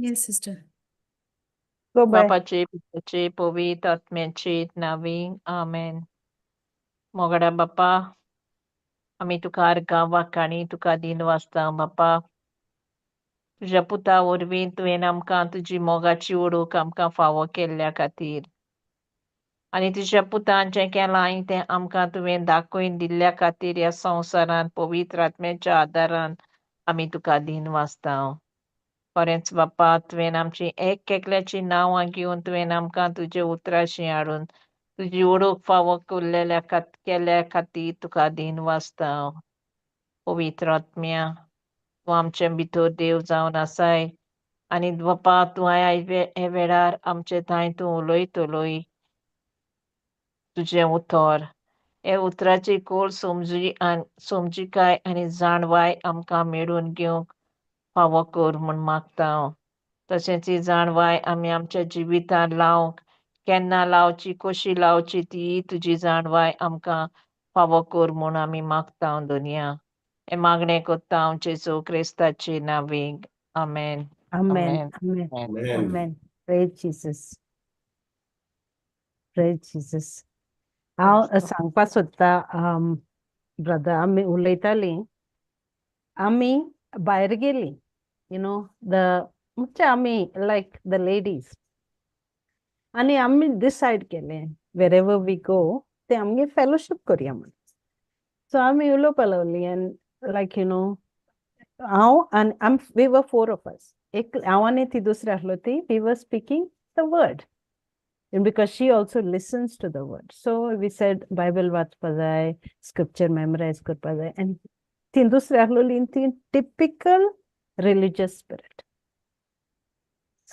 Yes, sister. Go bye. बापाचे, पुताचे, पवित्र आत्म्याचे नांवी, आमेन. मोगाडा बापा, आमी तुका अर्गां वाखाणी तुका दिनवासता बापा. तुज्या पुता वरवीं तुवें आमकां तुजी मोगाची वळख आमकां फावो केल्ल्या खातीर आनी तुज्या पुतान जें केलां तें आमकां तुवें दाखोवन दिल्ल्या खातीर ह्या संवसारांत पवित्र आत्म्याच्या आदारान आमी तुका दिनवासता. खरेंच बापा, तुवें आमची एक एकल्याची नांवां घेवन तुवें आमकां तुजे उतराशी हाडून तुजी वळख फावो केल्ल्या केल्ल्या खातीर तुका दिनवासता. पवित्र आत्म्या, तूं आमचे भितर देव जावन आसाय आनी बापा, तूं आयज हे वेळार आमचे थंय तूं उलयतलोय तुजें उतर. हे उतराची खोल समजी आनी समजिकाय आनी जाणवाय आमकां मेळून घेवंक फावो कर म्हूण मागता हांव. तशेंच ही जाणवाय आमी आमच्या जिवितांत लावंक, केन्ना लावची, कशी लावची, ती तुजी जाणवाय आमकां फावो कर म्हूण आमी मागता. धनया, हें मागणें करता हांव जेजू क्रिस्ताचे नांवी. आमेन. Amen. Amen. Amen. Amen. Amen. Praise Jesus. Praise Jesus. हांव सांगपा सोदता, ब्रदर, आमी उलयतालीं, आमी भायर गेलीं, you know the म्हणजे आमी लायक the ladies आनी आमी डिसायड केलें, वेर एवर we गो ते आमगे फेलोशीप करया म्हण. सो आमी उलोवपा लागलीं एंड लायक you know हांव आनी आम we were four of us. एक हांव आनी ती दुसरी आसलो ती, we were speaking the word. And because she also listens to the word. So we said Bible वाचपा जाय, scripture memorize करपा जाय. And ती दुसरी आसलोली ती typical religious spirit.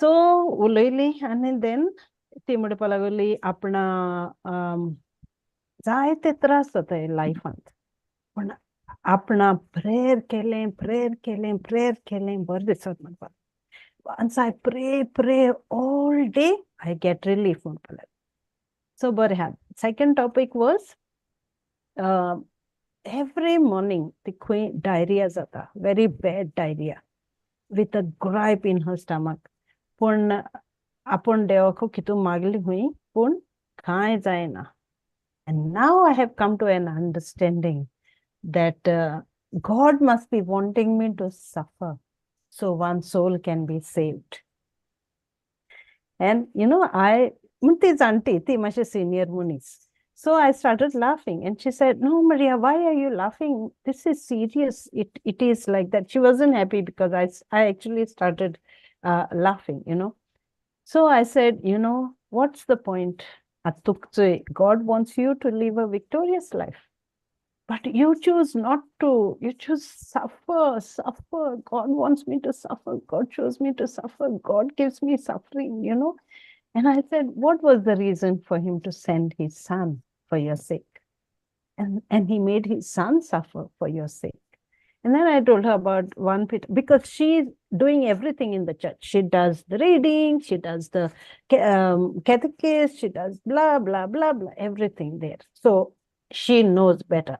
So उलयली आनी then ती म्हणपा लागली, आपणा जायते त्रास जाता लायफांत, पूण आपणा प्रेयर केलें, प्रेयर केलें, प्रेयर केलें, बरें दिसत म्हणपाक. Once I pray, pray all day, I get relief म्हणपाक लागली. So बरें आहा. Second topic was every morning ती खंय डायरिया जाता, very bad diarrhea with a gripe in her stomach. पूण आपूण देवाक कितू मागली खंय, पूण कांय जायना. And now I have come to an understanding that God must be wanting me to suffer so one soul can be saved. And I, ती जाणटी, ती मातशी senior मनीस. So I started laughing and she said, "No, Maria, why are you laughing? This is serious. It is like that." She wasn't happy because I actually started laughing. So I said, "What's the point? God wants you to live a victorious life. But you choose not to. You choose suffer, suffer. God wants me to suffer. God chose me to suffer. God gives me suffering." And I said, "What was the reason for him to send his son for your sake? And he made his son suffer for your sake." And then I told her about 1 Peter, because she's doing everything in the church. She does the reading, she does the catechist, she does blah, blah, blah, blah, everything there. So she knows better.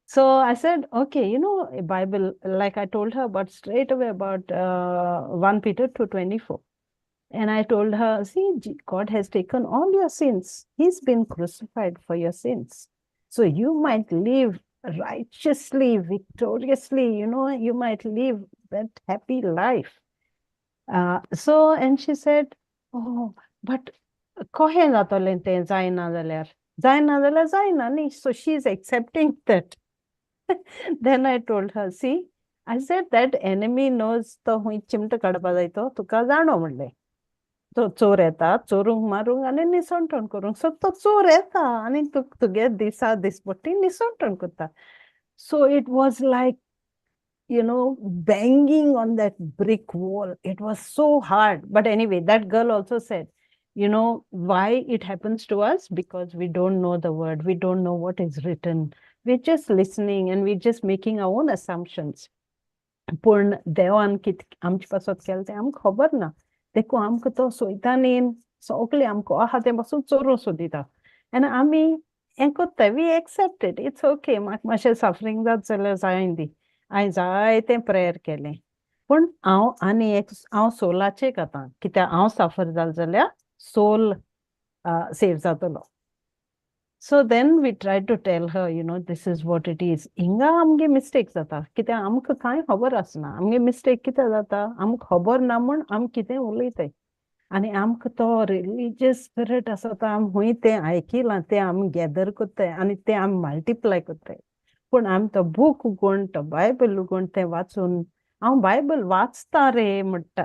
So I said, okay, a Bible, like I told her about straight away about 1 Peter 2:24. And I told her, "See, God has taken all your sins. He's been crucified for your sins. So you might live righteously, victoriously, you might live that happy life." And she said, "Oh, but kohe जातलें तें जायना जाल्यार? जायना जाल्यार जायना न्ही." So she's accepting that. Then I told her, "See," I said, "that enemy knows तो हुंय चिमटो काडपा जाय तो तुका जाणो म्हणलें. तो चोर येता चोरूंक, मारूंक आनी निसणटण करूंक. सो तो चोर येता आनी तुगे दिसा दिसपट्टी निसणटण करता." So it was like, banging on that brick wall. It was so hard. But anyway, that girl also said, why it happens to us? Because we don't know the word. We don't know what is written. We're just listening and we're just making our own assumptions. पूण देवान कित आमचे पासत केलें तें आमकां खबर ना. देखून आमकां तो सोयता न्ही, सगळें आमकां आहा तें पासून चोरूंक सोदिता आनी आमी हें करता. We accept it, it's okay. म्हाका मातशें सफरींग जात जाल्यार जायन दी. हांवें जायतें प्रेयर केलें. पूण हांव आनी एक हांव सोलाचें आतां कित्याक हांव साफर जालें जाल्यार सोल सेव जातलो. So then we try to tell her, this is what it is. हिंगा आमगे मिस्टेक जाता कित्याक आमकां कांय खबर आसना. आमगे मिस्टेक कितें जाता, आमकां खबर ना म्हूण आमी कितें उलयताय आनी आमकां तो रिलीजियस स्पिरीट आसा तो आमी खूंय तें आयकिलां तें आमी गॅदर करताय आनी तें आमी मल्टिप्लाय करताय. पूण आमी तो बूक उगोवन तो बायबल उगोवन तें वाचून हांव बायबल वाचता रे म्हणटा.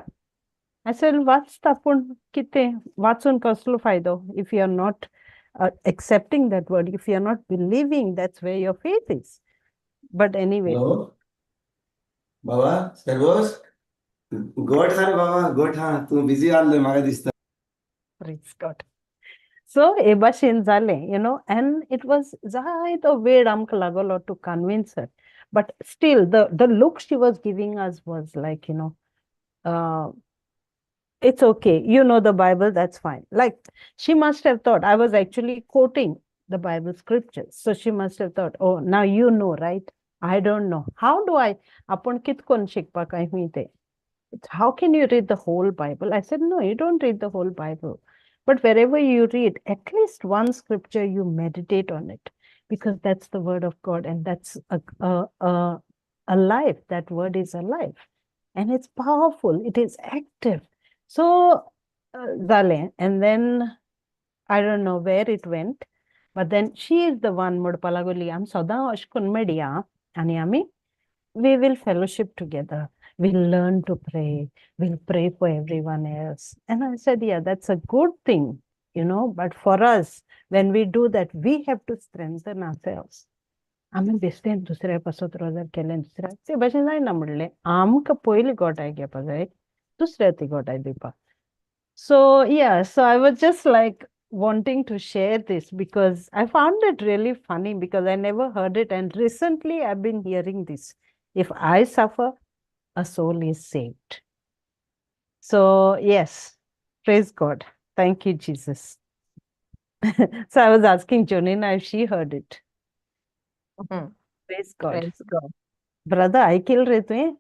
I said वाचता पूण कितें वाचून कसलो फायदो if you are not accepting that word, if you are not believing, that's where your faith is. But anyway. Hello बाबा सर्वोस गोट हा रे बाबा गोट हा तूं बिजी आहले म्हाका दिसता. Praise God. So हे भाशेन जालें, and it was जायतो वेळ आमकां लागलो to convince her. But still the look she was giving us was like, it's okay, you know the Bible, that's fine. Like she must have thought I was actually quoting the Bible scriptures. So she must have thought, oh, now you know, right? I don't know. How do I, आपूण कितकोन शिकपाक काय हुंय तें? How can you read the whole Bible? I said, no, you don't read the whole Bible. But wherever you read, at least one scripture, you meditate on it, because that's the word of God and that's a alive. That word is alive and it's powerful. It is active. So, जालें. And then I don't know where it went, but then she is the one म्हणपा लागली आमी सदां अशें करून मेळया आनी आमी we will fellowship together. We'll learn to pray. We'll pray for everyone else. And I said, yeah, that's a good thing, but for us, when we do that, we have to strengthen ourselves. आमी बेश्टें दुसऱ्या पासत रोजार केलें दुसऱ्या ते भाशेन जायना म्हणलें आमकां पयलीं घोटाय घेवपा जाय दुसऱ्या ती घोटाय दिवपाक. So yeah, so I was just like wanting to share this because I found it really funny because I never heard it, and recently I've been hearing this. If I suffer, a soul is saved. So yes, praise God. Thank you, Jesus. So I was asking Jonina if she heard it. Praise God. Praise God. Brother, आयकिल रे तुवें?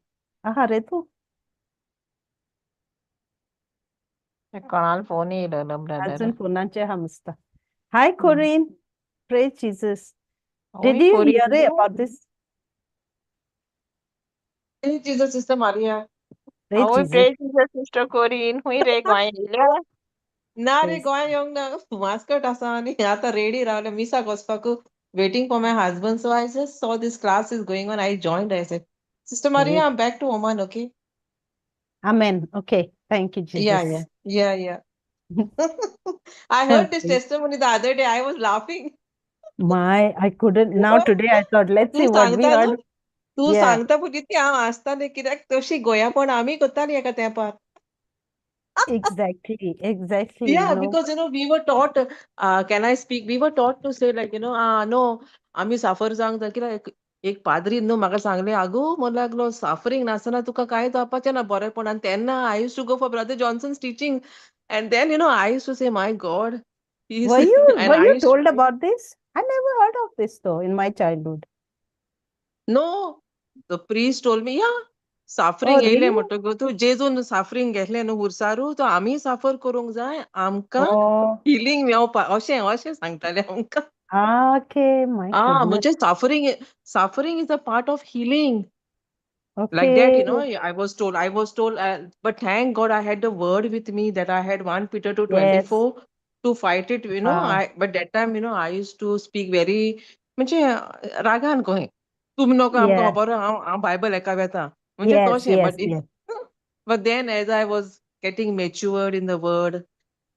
आहा रे तूं? कोणाला phone येयलो brother. अजून फोनाचे आहा मस्ता. Hi, Corinne. Praise Jesus. Did हूंय you Corinne hear it about this? Praise Jesus, Sister Maria. Praise हूंय Jesus. Praise Jesus sister Corinne हूंय रे गोंय येयल्या. ना रे Praise Goa येवंक ना मास्कट आसा आनी आतां रेडी रावले मिसाक वचपाक waiting for my husband. So I just saw this class is going on. I joined. I said, Sister Maria, Great. I'm back to Oman, okay? Amen. Okay. Thank you, Yeah, Jesus. yeah, yeah, yeah. I heard this Praise. testimony the other day. I was laughing. My, I couldn't. Now today I thought, let's तूं see what we सांगता न्हू heard. तूं Yeah. सांगता पूण ती हांव आसतालें कित्याक तशी गोंयापण आमी करतालीं एका तेंपार. Exactly. Exactly. Yeah, because we were taught, can I speak? We were taught to say like, no, आमी साफर जावंक जाय कित्याक एक पाद्रीन न्हू म्हाका सांगलें, आगो म्हणूंक लागलो साफरींग नासतना तुका कांय जावपाचें ना बरेंपण. आनी तेन्ना I used to go for Brother Johnson's teaching and then I used to say my God Were you and were I you used to told about this? I never heard of this though in my childhood. No, the priest told me, yeah, Oh, suffering येयलें really? म्हणटकूच तूं जेजून साफरींग घेतलें न्हू खुर्सारू तो आमीय साफर करूंक जाय आमकां Oh, हिलींग मेवपा अशें अशें सांगताले आमकां. okay. My goodness. म्हणजे suffering is a part of healing. Like that, Okay. I was told, but thank God I had the word with me that I had 1 Peter Yes. 2:24 to fight it, Ah, but that time, I used to speak very, म्हणजे रागान कहें तुमी नको आमकां yeah. खबर हांव हांव Bible एका वेता म्हणजे Yes, तशें yes, but if yes. but then as I was getting matured in the word,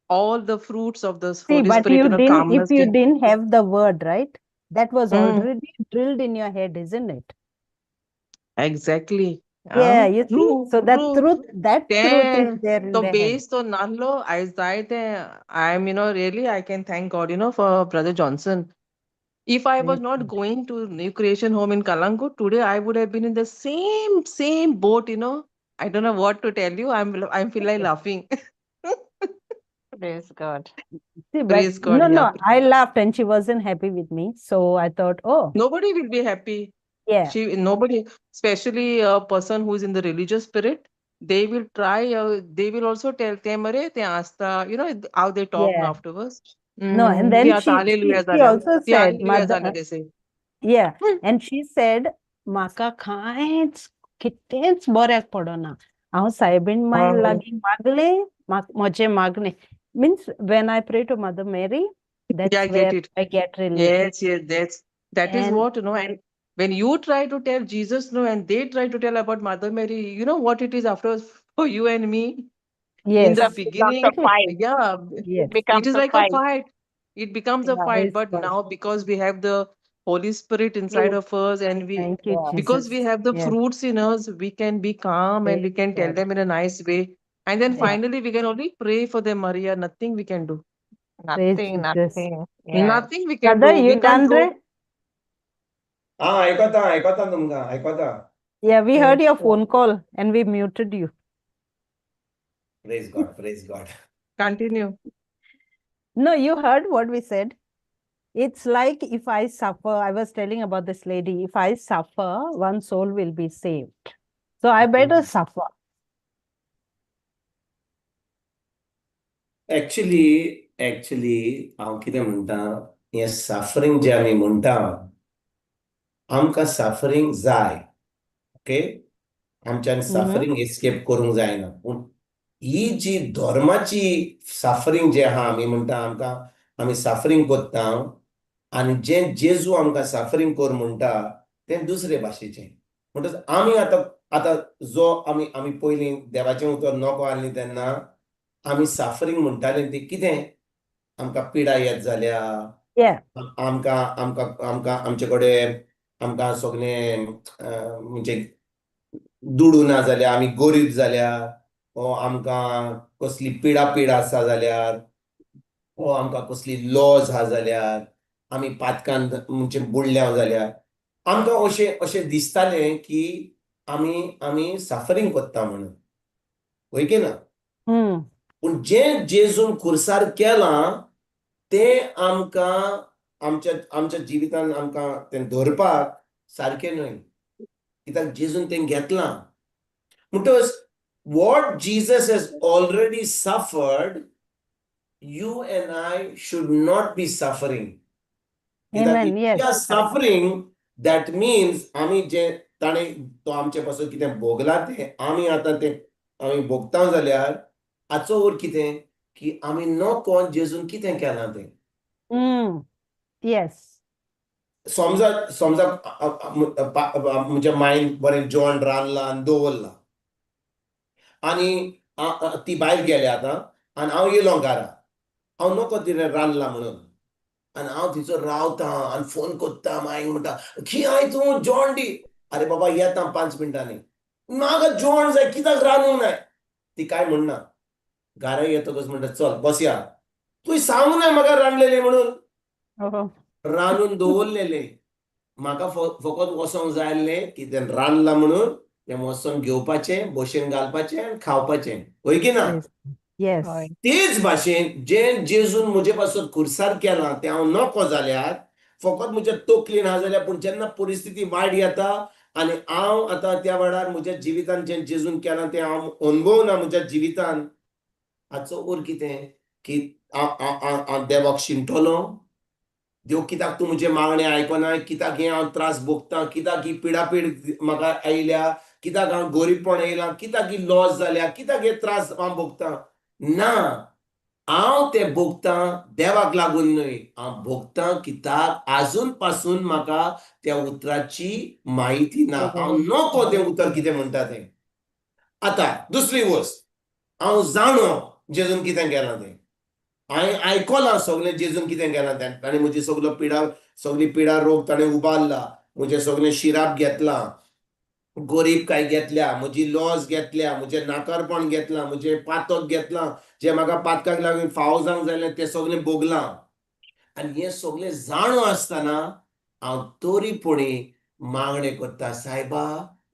all the fruits of the See, Holy but Spirit, you didn't, if calmness you came. didn't have the word, right? That was already drilled in your head, isn't it? Exactly. Yeah, you see? True, So that true. truth is तें there in तो the head. Base तो नासलो आयज जाय तें I am, really I can thank God, for Brother Johnson. If I was Praise not God. going to New Creation Home in Calangute, today I would have been in the same boat. I don't know what to tell you. I'm feel like Okay. laughing. Praise God. See, but Praise God, no, yeah. no, I laughed and she wasn't happy with me. So I thought, oh, Nobody will be happy. Yeah. She nobody, especially a person who is in the religious spirit, they will try, they will also tell ते मरे ते आसता, you know how they talk afterwards. No, and ती then आतां she she, hallelujah she जाल्या, also ती said, hallelujah Mother, जाल्या they say. yeah, and she said, म्हाका कांयच कितेंच बऱ्याक पडना. हांव सायबीण माय लागीं मागलें, म्हजें मागणें means when I pray to Mother Mary, Yeah, I that's get where it. I get relief. Yes, that is And what, you know, and when you try to tell Jesus, no, and they try to tell about Mother Mary, you know what it is afterwards for you and me? In the yes, Becomes beginning, a fight. yeah, yes, It becomes it is a like a fight. fight. It becomes a Yeah. fight, Praise but God. now because we have the Holy Spirit inside True. of us, and we Thank you, because we Jesus. have the Yes, fruits in us, we can be calm and we praise can tell God. them in a nice way. And then Yeah, finally, we can only pray for them, Maria. Nothing we can do. praise Nothing, Jesus. nothing. Yes. Nothing we can Brother, do. you We can't done, throw. Ray? आं आयकता आयकता तुमकां आयकता. Yeah, we heard Yes. your phone call and we muted you. Praise God, praise God. Continue. No, you heard what we said. It's like if I suffer, I was telling about this lady, if I suffer, one soul will be saved. So I better suffer. Actually, actually हांव कितें म्हणटा, हें suffering जें आमी म्हणटा, आमकां suffering जाय, okay, आमच्यान सफरींग एस्केप करूंक जायना. पूण ही जी धर्माची सफरींग जें आहा, आमी म्हणटा आमकां आमी सफरींग करता, आनी जें जेजू आमकां सफरींग कर म्हणटा तें दुसरे भाशेचें. म्हणटच आमी आतां आतां जो आमी आमी पयलीं देवाचें उतर नको आहलीं तेन्ना आमी सफरींग म्हणटाले ती कितें, आमकां पिडा येत जाल्या, आमकां आमकां आमकां आमचे कडेन आमकां सगळें म्हणजे दुडू ना जाल्या, आमी गरीब जाल्या, ओ आमकां कसली पिडा पिडा आसा जाल्यार, ओ आमकां कसली लॉज आहा जाल्यार, आमी पातकान म्हणजे बुडल्या जाल्यार, आमकां अशें अशें दिसतालें की आमी आमी सफरींग करता म्हणून, हय की ना? पूण जें जेजून खुर्सार केलां तें आमकां आमच्या आमच्या जिवितान आमकां तें धरपाक सारकें न्हय, कित्याक जेजून तें घेतलां. म्हणटकच what Jesus has already suffered, you and I should not be suffering. कित्याक Amen. We are Yes. suffering, that means आमी जे ताणें तो आमचे पासून कितें भोगला तें आमी आतां तें आमी भोगता जाल्यार हाचो अर्थ कितें की आमी नको जेजून कितें केलां तें. Yes. समजा समजा म्हज्या मायन बरें जेवण रांदलां आनी दवरलां आनी ती भायर गेल्या आतां आनी हांव येयलो घरा, हांव नको तिणें रांदलां म्हणून, आनी हांव थंयसर रावता आनी फोन करता मागीर म्हणटा खंय तूं जेवण दी, अरे बाबा येता 5 मिनटांनी, म्हाका जेवण जाय कित्याक रांदूंक नाय. ती कांय म्हणना, घरा येतकच म्हणटा चल बसया, तुवें सांगूंक नाय म्हाका रांदलेलें म्हणून, रांदून दवरलेलें, म्हाका फकत वचोंक जाय आसलें कितें रांदलां म्हणून तें वचोन घेवपाचें, बशेन घालपाचें आनी खावपाचें, हय की ना? Yes. तेच भाशेन जें जेजून म्हजे पासून खुर्सार केलां तें हांव नको जाल्यार फकत म्हज्या तकलेन आहा जाल्यार, पूण जेन्ना परिस्थिती वायट येता आनी हांव आतां त्या वेळार म्हज्या जिवितान जें जेजून केलां तें हांव अणभवना म्हज्या जिवितान, हाचो अर्थ कितें की हांव देवाक शिणटलो, देव कित्याक तूं म्हजें मागणें आयकना, कित्याक हें हांव त्रास भोगता, कित्याक ही पिडापीड म्हाका आयल्या, कित्याक हांव गरीबपण येयलां, कित्याक ही लॉस जाल्या, कित्याक हे त्रास हांव भोगता. ना, हांव तें भोगता देवाक लागून न्हय, हांव भोगता कित्याक आजून पासून म्हाका त्या उतराची म्हायती ना, हांव नको तें उतर कितें म्हणटा तें. आतां दुसरी वस्त, हांव जाणो जेजून कितें केलां तें, हांवें आयकलां सगळें जेजून कितें केलां तें, ताणें म्हजी सगलो पिडा सगली पिडा रोग ताणें उबारला, म्हजें सगळें शिराप घेतलां, गरीब काय घेतल्या, म्हजी लॉस घेतल्या, म्हजें नाकारपण घेतलां, म्हजें पातक घेतलां, जें म्हाका पातकाक लागून फावो जावंक जालें तें सगळें भोगलां. आनी हें सगळें जाणो आसतना हांव तरी पुणी मागणें करता, सायबा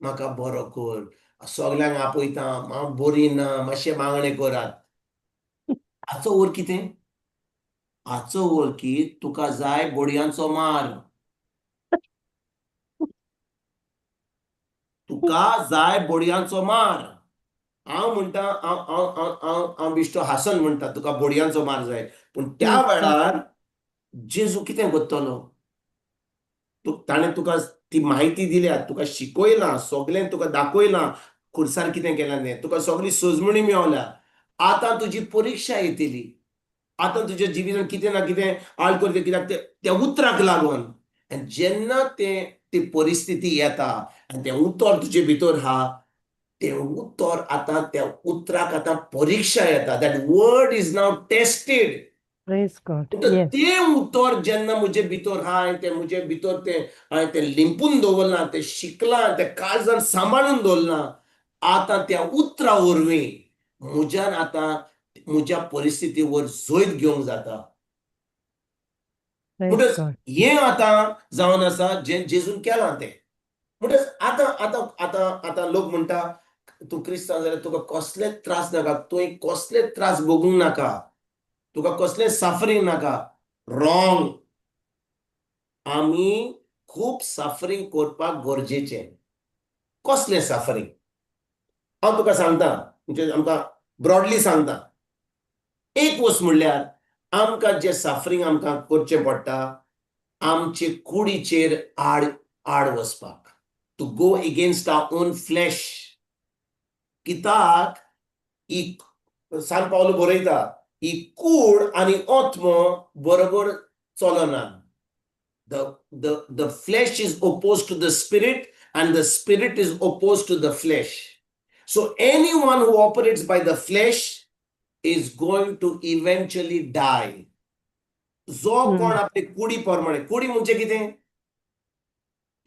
म्हाका बरो कर, सगल्यांक आपयता, हांव बरी ना, मातशें मागणें करात. हाचो अर्थ कितें? हाचो अर्थ की तुका जाय बडयांचो मार. तुका जाय बोडयांचो मार. हांव म्हणटा, हांव हांव हांव हांव हांव बिश्टो हासन म्हणटा, तुका बोडयांचो मार जाय. पूण त्या वेळार जेजू कितें करतलो? तूं ताणें तुका ती म्हायती दिल्या, तुका शिकयलां सगळें, तुका दाखयलां खुर्सार कितें केलां तें, तुका सगळी सजमणी मेवल्या. आतां तुजी परिक्षा येतली. आतां तुज्या जिवितान कितें ना कितें आळ करता, कित्याक ते त्या उतराक लागून. आनी जेन्ना तें ती परिस्थिती येता आनी तें उतर तुजे भितर आहा, तें उतर आतां, त्या उतराक आतां परिक्षा येता. That word is now tested. Praise God. Yes. तें उतर जेन्ना म्हजे भितर आहा, हांवें तें म्हजे भितर तें हांवें तें लिंपून दवरलां, तें शिकलां, तें काळजान सांबाळून दवरलां, आतां त्या उतरा वरवीं म्हज्यान आतां म्हज्या परिस्थितीवर जैत घेवंक जाता. Praise म्हणटच God. हें आतां जावन आसा जें जेजून केलां तें. म्हणटच आतां आतां आतां आतां लोक म्हणटा, तूं क्रिस्तांव जाल्यार तुका कसलेच त्रास नाका, तुवें कसलेच त्रास भोगूंक नाका, तुका कसलें सफरींग नाका. रॉंग. आमी खूब सफरींग करपाक गरजेचें. कसलें सफरींग? हांव तुका सांगता, म्हणजे आमकां ब्रॉडली सांगता. एक वस्त म्हणल्यार आमकां जें सफरींग आमकां करचें पडटा, आमचे कुडीचेर आड आड वचपाक, to go against our own flesh. कित्याक ही सान पावलो बरयता, ही कूड आनी आत्मो बरोबर चलना. The flesh is opposed to the spirit and the spirit is opposed to the flesh. So anyone who operates by the flesh is going to eventually die. जो कोण आपले कुडी प्रमाणे, कुडी म्हणजे कितें?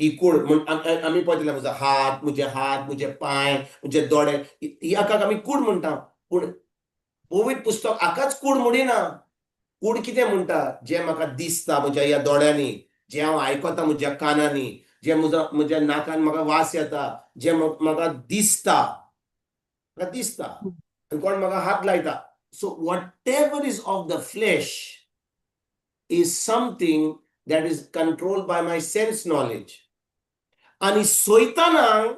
ही कूड म्हण आमी पळयतले, म्हजो हात, म्हजे हात, म्हजे पांय, म्हजे दोळे, हाका आमी कूड म्हणटा. पूण पवित्र पुस्तक हाकाच कूड म्हणिना. कूड कितें म्हणटा? जें म्हाका दिसता म्हज्या ह्या दोळ्यांनी, जें हांव आयकता म्हज्या कानांनी, जें म्हजो म्हज्या नाकान म्हाका वास येता, जें म्हाका दिसता, म्हाका दिसता आनी कोण म्हाका हात लायता. So whatever is of the flesh is something that is controlled by my sense knowledge. आनी सैतानाक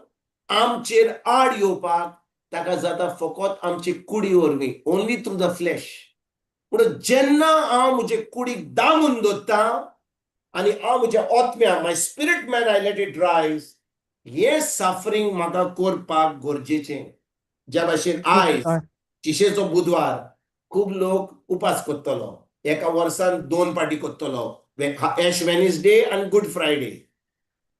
आमचेर आड येवपाक ताका जाता फकत आमचे कुडी वरवीं, ओनली थ्रू the flash. पूण जेन्ना हांव म्हजे कुडीक दामून दवरता आनी हांव म्हज्या आत्म्या, my spirit man, I let it rise, हें सफरींग म्हाका करपाक गरजेचें. ज्या भाशेन आयज चिशेचो बुधवार, खूब लोक उपास करतलो, एका वर्सान दोन पाटी करतलो, एश वेनसडे आनी गुड फ्रायडे.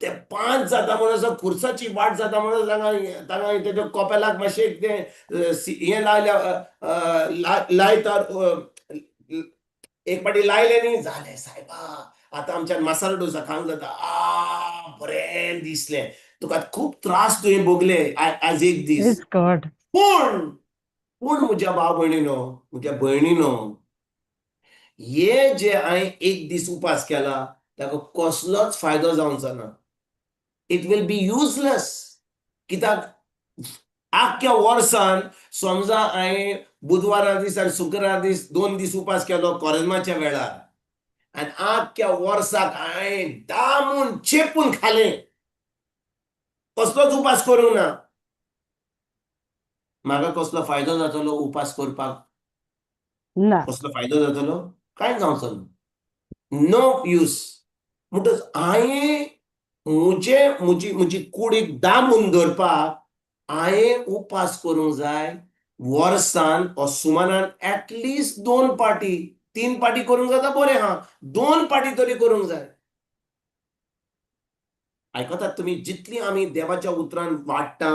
ते पांच जाता म्हणून, खुर्साची वाट जाता म्हणून तांगा तांगा तेच्या कोपेलाक मातशें तें हें लायल्या लायता. एक पाटी लायलें न्ही, जालें सायबा, आतां आमच्यान मसाला डोसा खावंक जाता. आ, बरें दिसलें. तुका खूब त्रास तुवें भोगले आज एक दीस. Praise God. पूण पूण म्हज्या भाव भयणीनो, म्हज्या भयणीनो, हे जे हांवें एक दीस उपास केला, ताका कसलोच फायदो जावचो ना. It will be useless. कित्याक आख्ख्या वर्सान समजा हांवें बुधवारा दीस आनी शुक्रारा दीस 2 दीस उपास केलो कोरेज्माच्या वेळार आनी आख्ख्या वर्साक हांवें दामून चेपून खालें, कसलोच उपास करूंक ना, म्हाका कसलो फायदो जातलो उपास करपाक? ना. कसलो फायदो जातलो? कांय जावचो ना, नो यूज. म्हणटच हांवें म्हजे म्हजी म्हजी कुडीक दामून दवरपाक हांवें उपास करूंक जाय वर्सान ओ सुमारान एटलिस्ट दोन पाटी. तीन पाटी करूंक जाता, बरें आहा. दोन पाटी तरी करूंक जाय. आयकतात तुमी? जितली आमी देवाच्या उतरान वाडटा,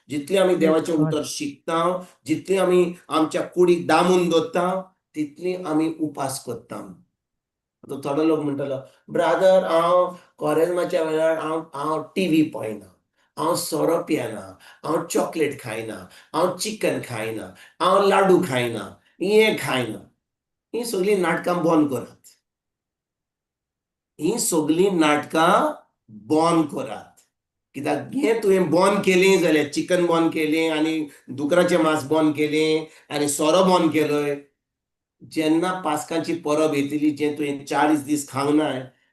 जितली आमी देवाचें उतर शिकता, जितली आमी आमच्या कुडीक दामून दवरता, तितली आमी उपास करता. आतां थोडो लोक म्हणटलो, ब्रादर, हांव कोरेज्माच्या वेळार हांव हांव टिवी पळयना, हांव सोरो पियेना, हांव चॉकलेट खायना, हांव चिकन खायना, हांव लाडू खायना, हें खायना. ही सगळीं नाटकां बंद करात. ही सगळीं नाटकां बंद करात. कित्याक हें तुवें बंद केली जाल्यार, चिकन बंद केलें आनी दुकराचें मांस बंद केलें आनी सोरो बंद केलोय, जेन्ना पास्काची परब येतली, जें तुवें 40 दीस खावंक ना,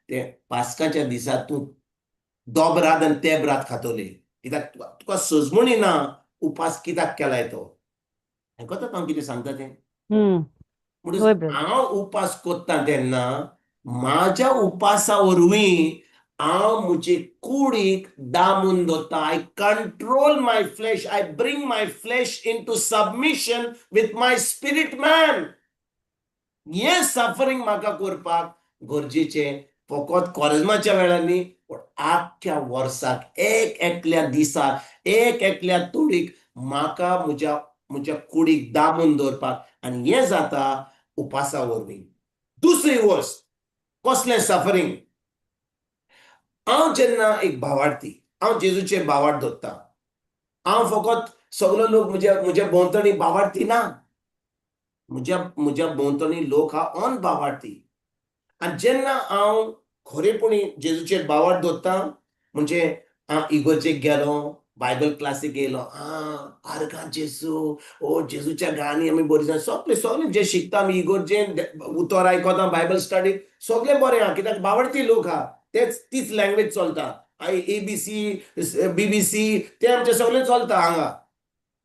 तें पास्काच्या दिसा तूं दोबराद आनी तेबराद खातले. कित्याक तुका सजमणी ना उपास कित्याक केलाय तो. आयकतात हांव कितें सांगता तें? हय म्हणून ब्रदर. हांव उपास कोत्ता तेन्ना म्हाज्या उपासा वरवीं हांव म्हजे कुडीक दामून दवरता. I control my flesh, I bring my flesh into submission with my spirit man. हें सफरींग म्हाका करपाक गरजेचें, फकत कॉरेज्माच्या वेळार न्ही, पूण आख्ख्या वर्साक एक एकल्या दिसाक एक एकल्या तुडीक म्हाका म्हज्या म्हज्या कुडीक दामून दवरपाक, आनी हें जाता उपासा वरवीं. दुसरी वस्त कसलें सफरींग? हांव जेन्ना एक भावार्थी, हांव जेजूचेर भावार्थ दवरता, हांव फकत सगलो लोक म्हज्या म्हज्या भोंवतणी भावार्थी ना, म्हज्या म्हज्या भोंवतणी लोक हा अन भावार्थी. आनी जेन्ना हांव खरेपणी जेजूचेर भावार्थ दवरता, म्हणजे हांव इगर्जेक गेलो, बायबल क्लासीक गेलो, आर्गां जेजू, ओ जेजूच्या गाणी आमी बरी जाण, सगळे सगळे जे शिकता आमी इगर्जेन, उतर आयकता, बायबल स्टडी, सगळे बरें आहा, कित्याक भावार्थी लोक आहा, तेच तीच लँग्वेज चलता, ABC BBC ते आमचे सगळे चलता हांगा.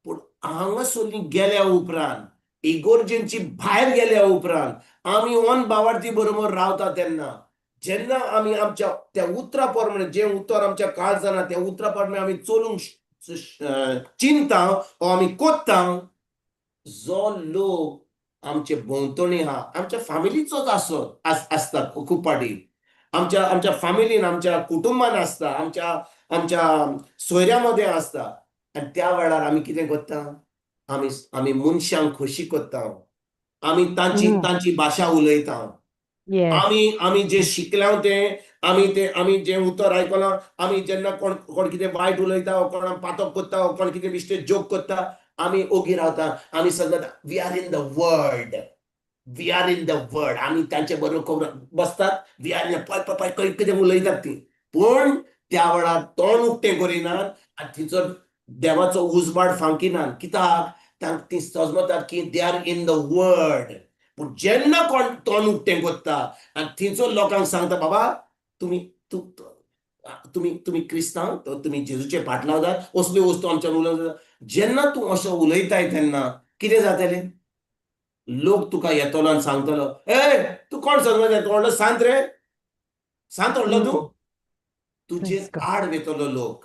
पूण हांगासरली गेल्या उपरांत, इगोर्जेंची भायर गेल्या उपरांत आमी ऑन भावार्थी बरोबर रावता तेन्ना, जेन्ना आमी आमच्या त्या उतरा प्रमाणे, जें उतर आमच्या काळजान त्या उतरा प्रमाणे आमी चलूंक चिंता ओ आमी कोत्ता, जो लोक आमचे भोंवतणी आहा, आमच्या फामिलीचोच आसत आसता, खूब फावटी आमच्या आमच्या फामिलीन, आमच्या कुटुंबान आसता, आमच्या आमच्या सोयऱ्या मदें आसता. आनी त्या वेळार आमी कितें करता? आमी आमी मनशांक खोशी करता, आमी तांची तांची भाशा उलयता, आमी आमी जे शिकल्या तें आमी तें आमी जें उतर आयकलां, आमी जेन्ना कोण कोण कितें वायट उलयता वो कोणाक पातक करता वो कोण कितें बेश्टे जोक करता, आमी ओगी रावता. आमी सगळं we are in the world, we are in the world. आमी तांचे बरोबर खबर बसतात, we are in, पळय पळय पळय कितें उलयतात ती, पूण त्या वेळार तोंड उक्तें करिनात आनी थंयसर देवाचो उजवाड फांकिनात. कित्याक? तांकां ती समजतात की they are in the world. पूण जेन्ना कोण तोंड उक्तें करता आनी थंयसर लोकांक सांगता, बाबा तुमी तुमी तुमी क्रिस्तांव, तुमी जेजूचे फाट लावतात, असल्यो वस्तू आमच्यान उलोवंक जाता. जेन्ना तूं असो उलयताय तेन्ना कितें जातलें? लोक तुका येतलो आनी सांगतलो, ए तूं कोण समजता, तूं व्हडलो सांत रे, सांत व्हडलो तूं. तुजेर आड वेतलो लोक,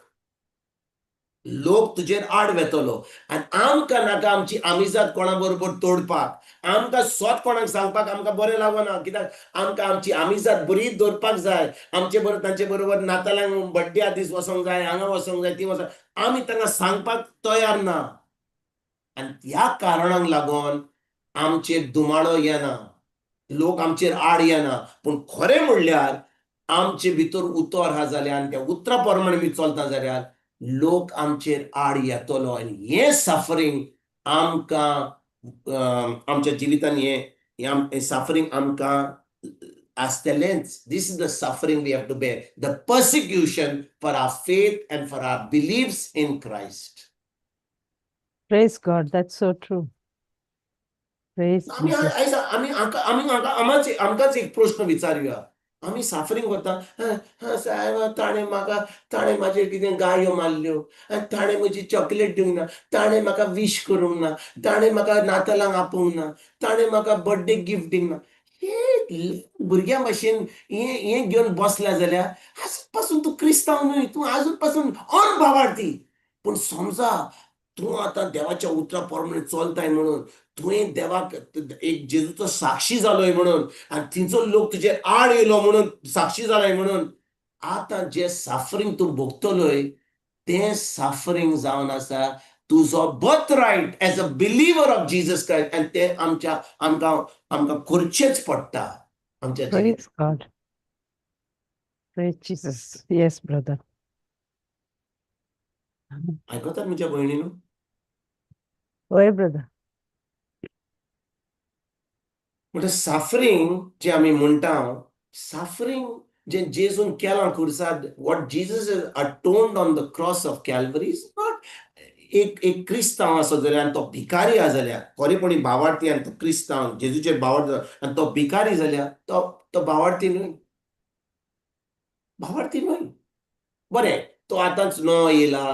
लोक तुजेर आड वेतलो. आनी आमकां नाका आमची आमिजाद कोणा बरोबर तोडपाक, आमकां स्वत कोणाक सांगपाक आमकां बरें लागना, कित्याक आमकां आमची आमिजाद बरी दवरपाक जाय. आमचे बरोबर तांचे बरोबर नातालांक बड्डे दीस वचोंक जाय, हांगा वचोंक जाय, ती वचोंक, आमी तांकां सांगपाक तयार ना. आनी ह्या कारणांक लागून आमचेर दुमाळो येना, लोक आमचेर आड येना. पूण खरें म्हणल्यार आमचे भितर उतर आहा जाल्यार आनी त्या उतरा प्रमाणे आमी चलता जाल्यार लोक आमचेर आड येतलो. आनी हें सफरींग आमकां आमच्या जिवितान हें सफरींग आमकां आसतलेंच. This is the suffering we have to bear, the persecution for our faith and for our beliefs in Christ. Praise God, that's so true. Praise आमी Jesus. आयज आमी आमी आमकां आमकांच एक प्रश्न विचारुया, आमी सफरींग करता, सायबा ताणें म्हाका, ताणें म्हाजेर कितें गायो मारल्यो, आनी ताणें म्हजी चॉकलेट दिवंक ना, ताणें म्हाका विश करूंक ना, ताणें म्हाका नातालांक आपोवंक ना, ताणें म्हाका बर्थडे गिफ्ट दिवंक ना. हे भुरग्यां भाशेन हें हें घेवन बसल्या जाल्यार आजून पासून तूं क्रिस्तांव न्हय, तूं आजून पासून अनभावार्थी. पूण समजा तूं आतां देवाच्या उतरा प्रमाणे चलताय म्हणून, तुवें देवाक एक जेजूचो साक्षी जालोय म्हणून, आनी थंयचो लोक तुजेर आड येयलो म्हणून साक्षी जालोय म्हणून, आतां जें सफरींग तूं भोगतलोय तें सफरींग जावन आसा तुजो birth right as a believer of Jesus Christ. आनी तें आमच्या आमकां आमकां करचेंच पडटा आमच्या जिवितांत. Praise God. Praise Jesus. Yes, brother. आयकतात म्हज्या भयणीनो? हय ब्रदर. म्हणटा सफरींग जें आमी म्हणटा, सफरींग जें जेजून केलां खुर्सार, what Jesus has atoned on the cross of Calvary is not एक एक क्रिस्तांव आसत जाल्यार आनी तो भिकारी आसा जाल्यार, खरेपणी भावार्थी आनी तो क्रिस्तांव जेजूचेर भावार्थ आनी तो भिकारी जाल्यार तो तो भावार्थी न्हय, भावार्थी न्हय. बरें, तो आतांच नवो येयला,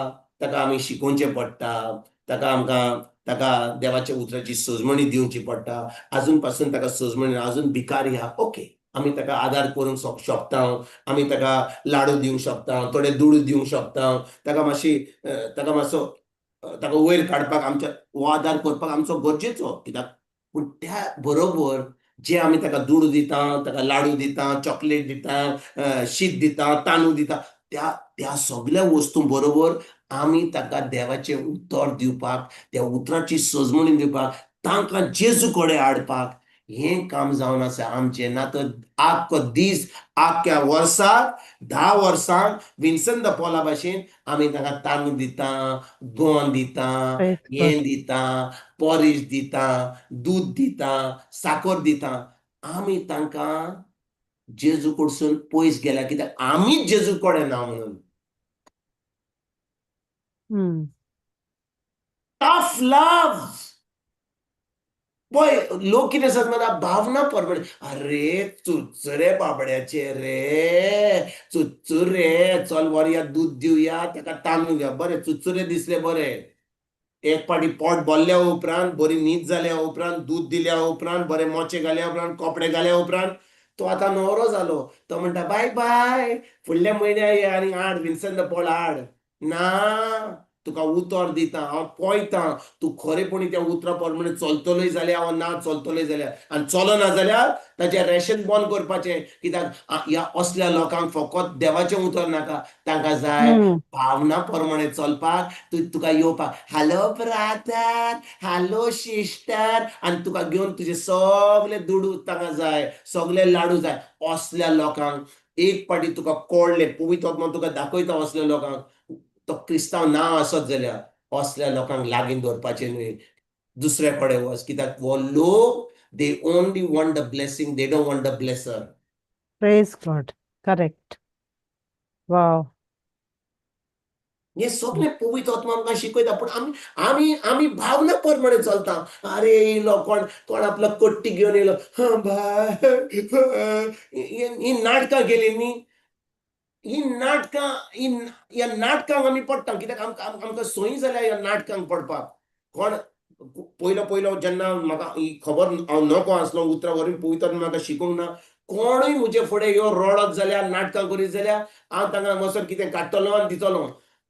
ताका आमी शिकोवचें पडटा, ताका आमकां ताका देवाच्या उतराची सजमणी दिवची पडटा. आजून पासून ताका सजमणी, अजून भिकारी आहा. ओके, आमी ताका आदार करूंक शकता, आमी ताका लाडू दिवंक शकता, थोडे दुडू दिवंक शकता, ताका मातशी ताका मातसो ताका वयर काडपाक आमच्या हो आदार करपाक आमचो गरजेचो. कित्याक पूण त्या बरोबर जे आमी ताका दुडू दिता, ताका लाडू दिता, चॉकलेट दिता, शीत दिता, तांदूळ दिता, त्या त्या सगळ्या वस्तूं बरोबर आमी ताका देवाचें उतर दिवपाक, त्या उतराची सजमणी दिवपाक, तांकां जेजू कडेन हाडपाक हें काम जावन आसा आमचें. ना तर आख्खो दीस, आख्ख्या वर्साक, 10 वर्सांक विन्सन the Paula भाशेन आमी तांकां तांदूळ दिता, गोंद दिता, हें दिता, पॉरीज दिता, दूद दिता, साकर दिता. आमी तांकां जेजू कडसून पयस गेल्या, कित्याक आमीच जेजू कडेन ना म्हणून. Tough love. पळय लोक कितें समजता, भावना परमणे. अरे चुचुरे बाबड्याचे रे, चुचुरे, चल व्हरया, दूद दिवया ताका, तांदूळ दिवया. बरें चुचुरे दिसले बरें. एक पाटी पोट भरल्या उपरांत, बरी न्हीद जाल्या उपरांत, दूद दिल्या उपरांत, बरे मोचे घाल्या उपरांत, कपडे घाल्या उपरांत, तो आतां न्हवरो जालो. तो म्हणटा बाय बाय, फुडल्या म्हयन्या ये आनी हाड विन्सन the Paul हाड. ना, तुका उतर दिता हांव, पळयता तूं खरेपणी त्या उतरा प्रमाणे चलतलोय जाल्यार हांव ना चलतलोय जाल्यार. आनी चलना जाल्यार ताचें रेशन बंद करपाचें. कित्याक ह्या असल्या लोकांक फकत देवाचें उतर नाका, तांकां जाय भावना प्रमाणे चलपाक. तूं तुका येवपाक हॅलो ब्रादर, हॅलो सिस्टर, आनी तुका घेवन तुजे सगळे दुडू तांकां जाय, सगळे लाडू जाय. असल्या लोकांक एक पाटी तुका कळ्ळें, पवित्र आत्मा तुका दाखयता, असल्या लोकांक तो क्रिस्तांव ना आसत जाल्यार असल्या लोकांक लागीं दवरपाचें न्हय, दुसऱ्या कडेन वच. कित्याक हो लोक they only want the blessing, they don't want the blesser. Praise God. Correct. Wow. हे सगळे पवित्र आत्मा आमकां शिकयता, पूण आमी आमी आमी भावना प्रमाणे चलता. अरे येयलो कोण, कोण आपलो कट्टी घेवन येयलो, हा बाय, ही नाटकां केली न्ही, ही नाटकां, ही ह्या नाटकांक आमी पडटा. कित्याक आमकां आमकां सोयी जाल्या ह्या नाटकांक पडपाक. कोण पयलो पयलो जेन्ना म्हाका ही खबर, हांव नको आसलो उतरां वरवीं पवित्र म्हाका शिकूंक ना, कोणूय म्हजे फुडें यो रडत जाल्यार, नाटकां करीत जाल्यार हांव तांकां वचोन कितें काडटलो आनी दितलो.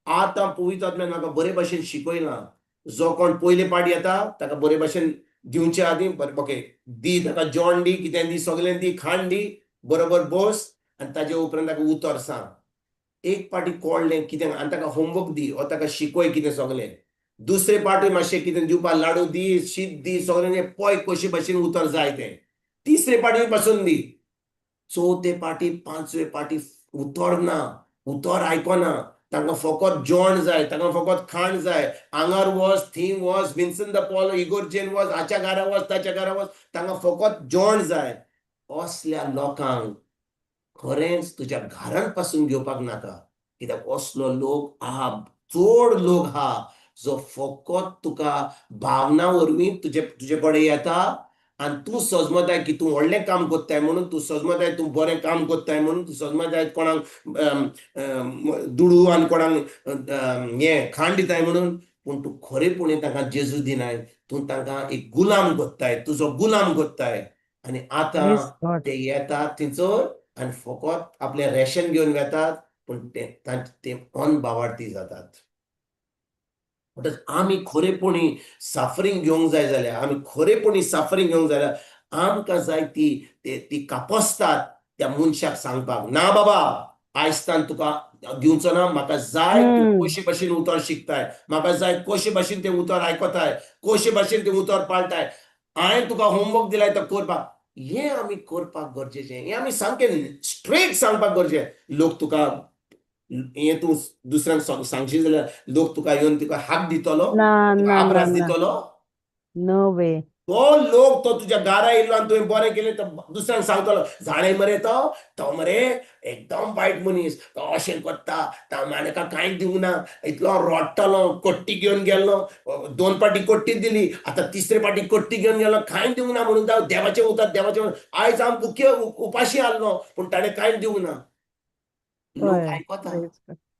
आतां पवित्र आत्म्यान म्हाका बरे भशेन शिकयलां, जो कोण पयले पाट येता ताका बरे भशेन दिवचे आदीं बरें ओके दी, ताका जेवण दी, कितें दी, सगळें दी, खाण दी, बरोबर बस आनी ताजे उपरांत ताका उतर सांग. एक पाटी कळ्ळें कितें आनी ताका होमवर्क दी वो ताका शिकय कितें सगळें. दुसरे पाटी मातशें कितें दिवपाक लाडू दी, शीत दी, सगळें, पळय कशे भशेन उतर जाय तें. तिसरे पाटी पासून दी, चवथे पाटी, पांचवे पाटी उतर ना, उतर आयकना. तांकां फकत जेवण जाय, तांकां फकत खाण जाय. हांगार वच, थंय वच, विन्सन the Paul इगोर्जेन वच, हाच्या घरा वच, ताच्या घरा वच, तांकां फकत जेवण जाय. असल्या लोकांक खरेंच तुज्या घरांत पासून घेवपाक नाका. कित्याक असलो लोक आहा, चड लोक आहा जो फकत तुका भावना वरवीं तुजे तुजे कडेन येता आनी तूं सजमताय की तूं व्हडलें काम कोत्ताय म्हणून, तूं सजमताय तूं बरें काम कोत्ताय म्हणून, तूं सजमताय कोणाक दुडू आनी कोणाक हें खाण दिताय म्हणून. पूण तूं खरेपणी तांकां जेजू दिनाय. तूं तांकां एक गुलाम कोत्ताय, तुजो गुलाम कोत्ताय. आनी आतां ते येतात थंयसर आनी फकत आपलें रेशन घेवन वेतात, पूण ते ते अनबावार्थी जातात. म्हणटच आमी खरेपणी सफरींग घेवंक जाय जाल्यार, आमी खरेपणी सफरींग घेवंक जाल्यार आमकां जाय ती ती कापस्तात त्या मनशाक सांगपाक, ना बाबा, आयजतान तुका दिवचो ना. म्हाका जाय तूं कशे भशेन उतर शिकताय, म्हाका जाय कशे भशेन तें उतर आयकताय, कशे भशेन तें उतर पाळटाय. हांवें तुका होमवर्क दिलाय तो करपाक. हें आमी करपाक गरजेचें. हें आमी सामकें स्ट्रेट सांगपाक गरजेचें. लोक तुका हें तूं दुसऱ्यांक सांगशी जाल्यार लोक तुका येवन तुका हाक दितलो, आब्रास दितलो? नो वे. तो लोक तो तुज्या घरा येयलो आनी तुवें बरें केलें, तो दुसऱ्यांक सांगतलो, जाणें मरे तो, तो मरे एकदम वायट मनीस, तो अशें करता, ताका कांय दिवंक ना, इतलो रडटलो, कट्टी घेवन गेल्लो, दोन पाटी कट्टी दिली, आतां तिसरे पाटी कट्टी घेवन गेलो, कांय दिवंक ना म्हणून देवाचें उतर, देवाचें. आयज हांव बुके उपाशी आहलो, पूण ताणें कांय दिवंक ना. लोक आयकता.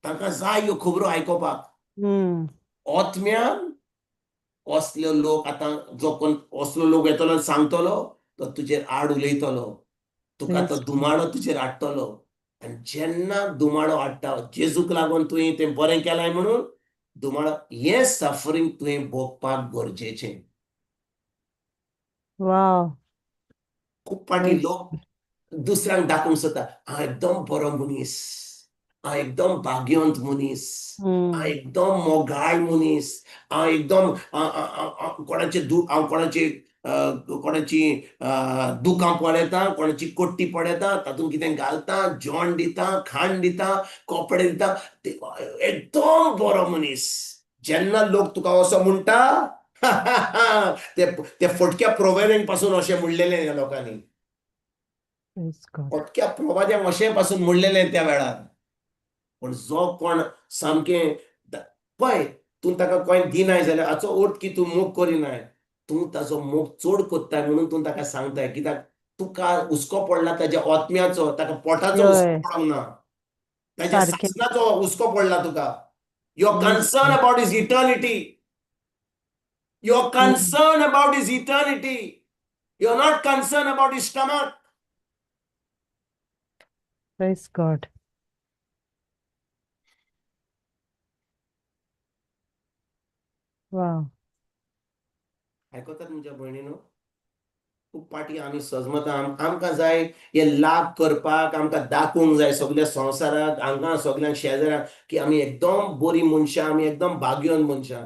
तांकां जाय ह्यो खबरो आयकोपाक. आत्म्यान असलो लोक आतां जो कोण असलो लोक येतलो आनी सांगतलो, तो तुजेर आड उलयतलो, तुका तो दुमाडो तुजेर हाडटलो. आनी जेन्ना दुमाडो हाडटा, जेजूक लागून तुवें तें बरें केलां म्हणून दुमाडो, हें सफरींग तुवें भोगपाक गरजेचें. Wow. खूब फावटी लोक दुसऱ्यांक दाखोवंक सोदता, हांव एकदम बरो मनीस, हांव एकदम भाग्यवंत मनीस, हांव एकदम मोगाळ मनीस, हांव एकदम कोणाचे हांव कोणाचे कोणाची दुकां पळयता, कोणाची कोट्टी पळयता, तातूंत कितें घालता, जेवण दिता, खाण दिता, कपडे दिता, एकदम बरो मनीस. जेन्ना लोक तुका असो म्हणटा, ते फटक्या प्रोवेऱ्यांक पासून अशें म्हणलेलें ह्या लोकांनी, फटक्या प्रोवाद्यांक अशें पासून म्हणलेलें त्या वेळार. पूण जो कोण सामकें पळय, तूं ताका कांय दिनाय जाल्यार हाचो अर्थ की तूं मोग करिनाय, तूं ताजो मोग चड कोत्ताय म्हणून तूं ताका सांगताय. कित्याक तुका हुस्को पडला ताज्या आत्म्याचो, ताका पोटाचो हुस्को पडोंक ना, ताज्या सासणाचो हुस्को पडला तुका. Your concern about his eternity, your concern about his eternity, you are not concern about his stomach. Praise God. Wow. आयकतात म्हज्या भयणीनो, खूब पाटी आमी सजमता, आमकां जाय हे लाभ करपाक, आमकां दाखोवंक जाय सगल्या संवसाराक, हांगा सगल्यांक शेजाऱ्यांक की आमी एकदम बरी मनशां, आमी एकदम भाग्यवंत मनशां.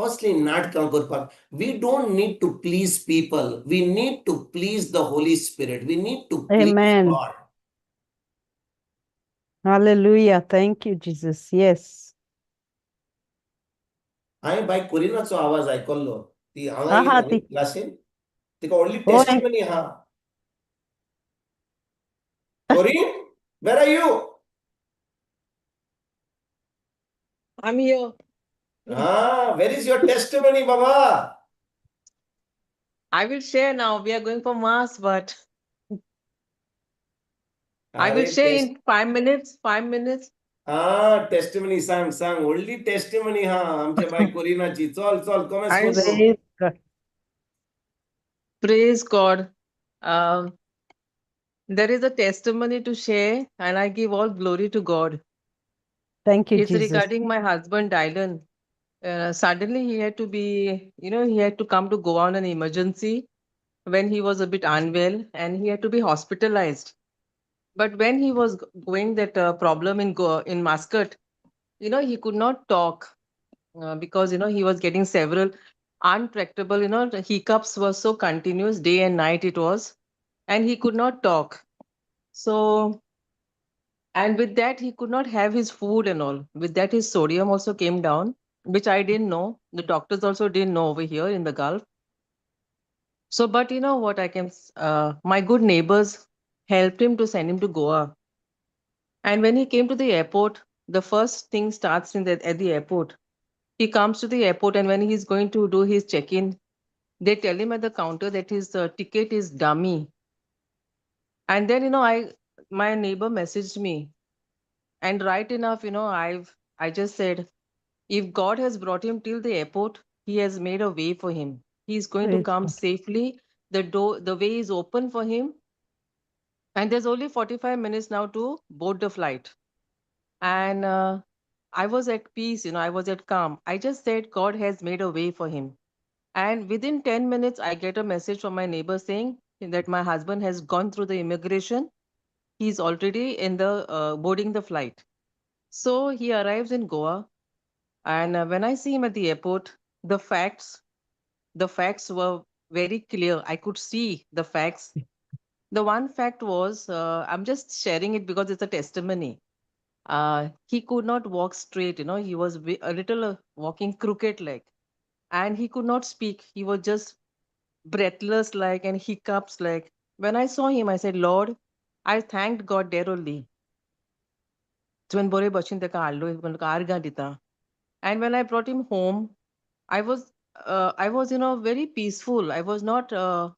असली नाटकां करपाक. We don't need to please people, we need to please the Holy Spirit, we need to please God. Hallelujah. Thank you, Jesus. Yes. हांवें बाय कोरिनाचो आवाज आयकल्लो, ती हांगा येयली क्लासीन, तिका व्हडली टेस्टिमनी आहा. Corin, where are you? I'm here. Ah, where is your testimony, Baba? I will share now. We are going for mass, but I will share in 5 minutes. 5 minutes. Ah, testimony, सांग सांग, व्हडली testimony हा आमच्या बाय कोरिनाची. चल चल, comments. Praise God. There is a testimony to share, and I give all glory to God. Thank you, It's Jesus. Regarding my husband, Dylan. Suddenly he had to be, you know, he had to come to Goa on an emergency when he was a bit unwell, and he had to be hospitalized. But when he was going that problem in Goa, in Muscat, you know, he could not talk because, you know, he was getting several untractable, you know, the hiccups were so continuous, day and night it was, and he could not talk. So, and with that, he could not have his food and all. With that, his sodium also came down, which I didn't know. The doctors also didn't know over here in the Gulf. So, but you know what, I can, my good neighbors helped him to send him to Goa. And when he came to the airport, the first thing starts in the, at the airport. He comes to the airport, and when he's going to do his check-in, they tell him at the counter that his ticket is dummy. And then, you know, my neighbor messaged me, and right enough, you know, I just said, if God has brought him till the airport, he has made a way for him. He's going to come safely. The door, the way is open for him. And there's only 45 minutes now to board the flight. And I was at peace, you know, I was at calm. I just said, God has made a way for him. And within 10 minutes, I get a message from my neighbor saying that my husband has gone through the immigration. He's already in the boarding the flight. So he arrives in Goa. And when I see him at the airport, the facts were very clear. I could see the facts. The one fact was, I'm just sharing it because it's a testimony. He could not walk straight, you know, he was a little walking crooked like, and he could not speak. He was just breathless like and hiccups like. When I saw him, I said, Lord, I thanked God there only. And when I brought him home, I was, you know, very peaceful. I was not, you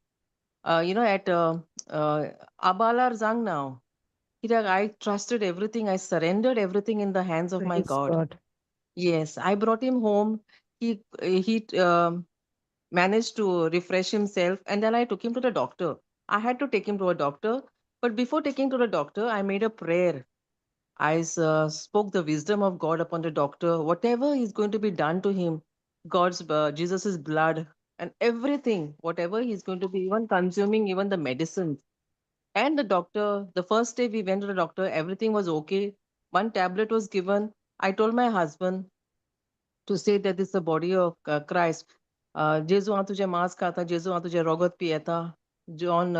know, at Abalar Zang now. कित्याक I trusted everything, I surrendered everything in the hands of my Praise God. God. Yes, I brought him home. He managed to refresh himself, and then I took him to the doctor. I had to take him to a doctor, but before taking to the doctor, I made a prayer. I spoke the wisdom of God upon the doctor. Whatever is going to be done to him, God's Jesus's blood and everything, whatever he's going to be even consuming, even the medicines. And the doctor, the first day we went to the doctor, everything was okay. One tablet was given. I told my husband to say that this is the body of Christ. जेजू हांव तुजें मांस खाता, जेजू हांव तुजें रगत पियेता. John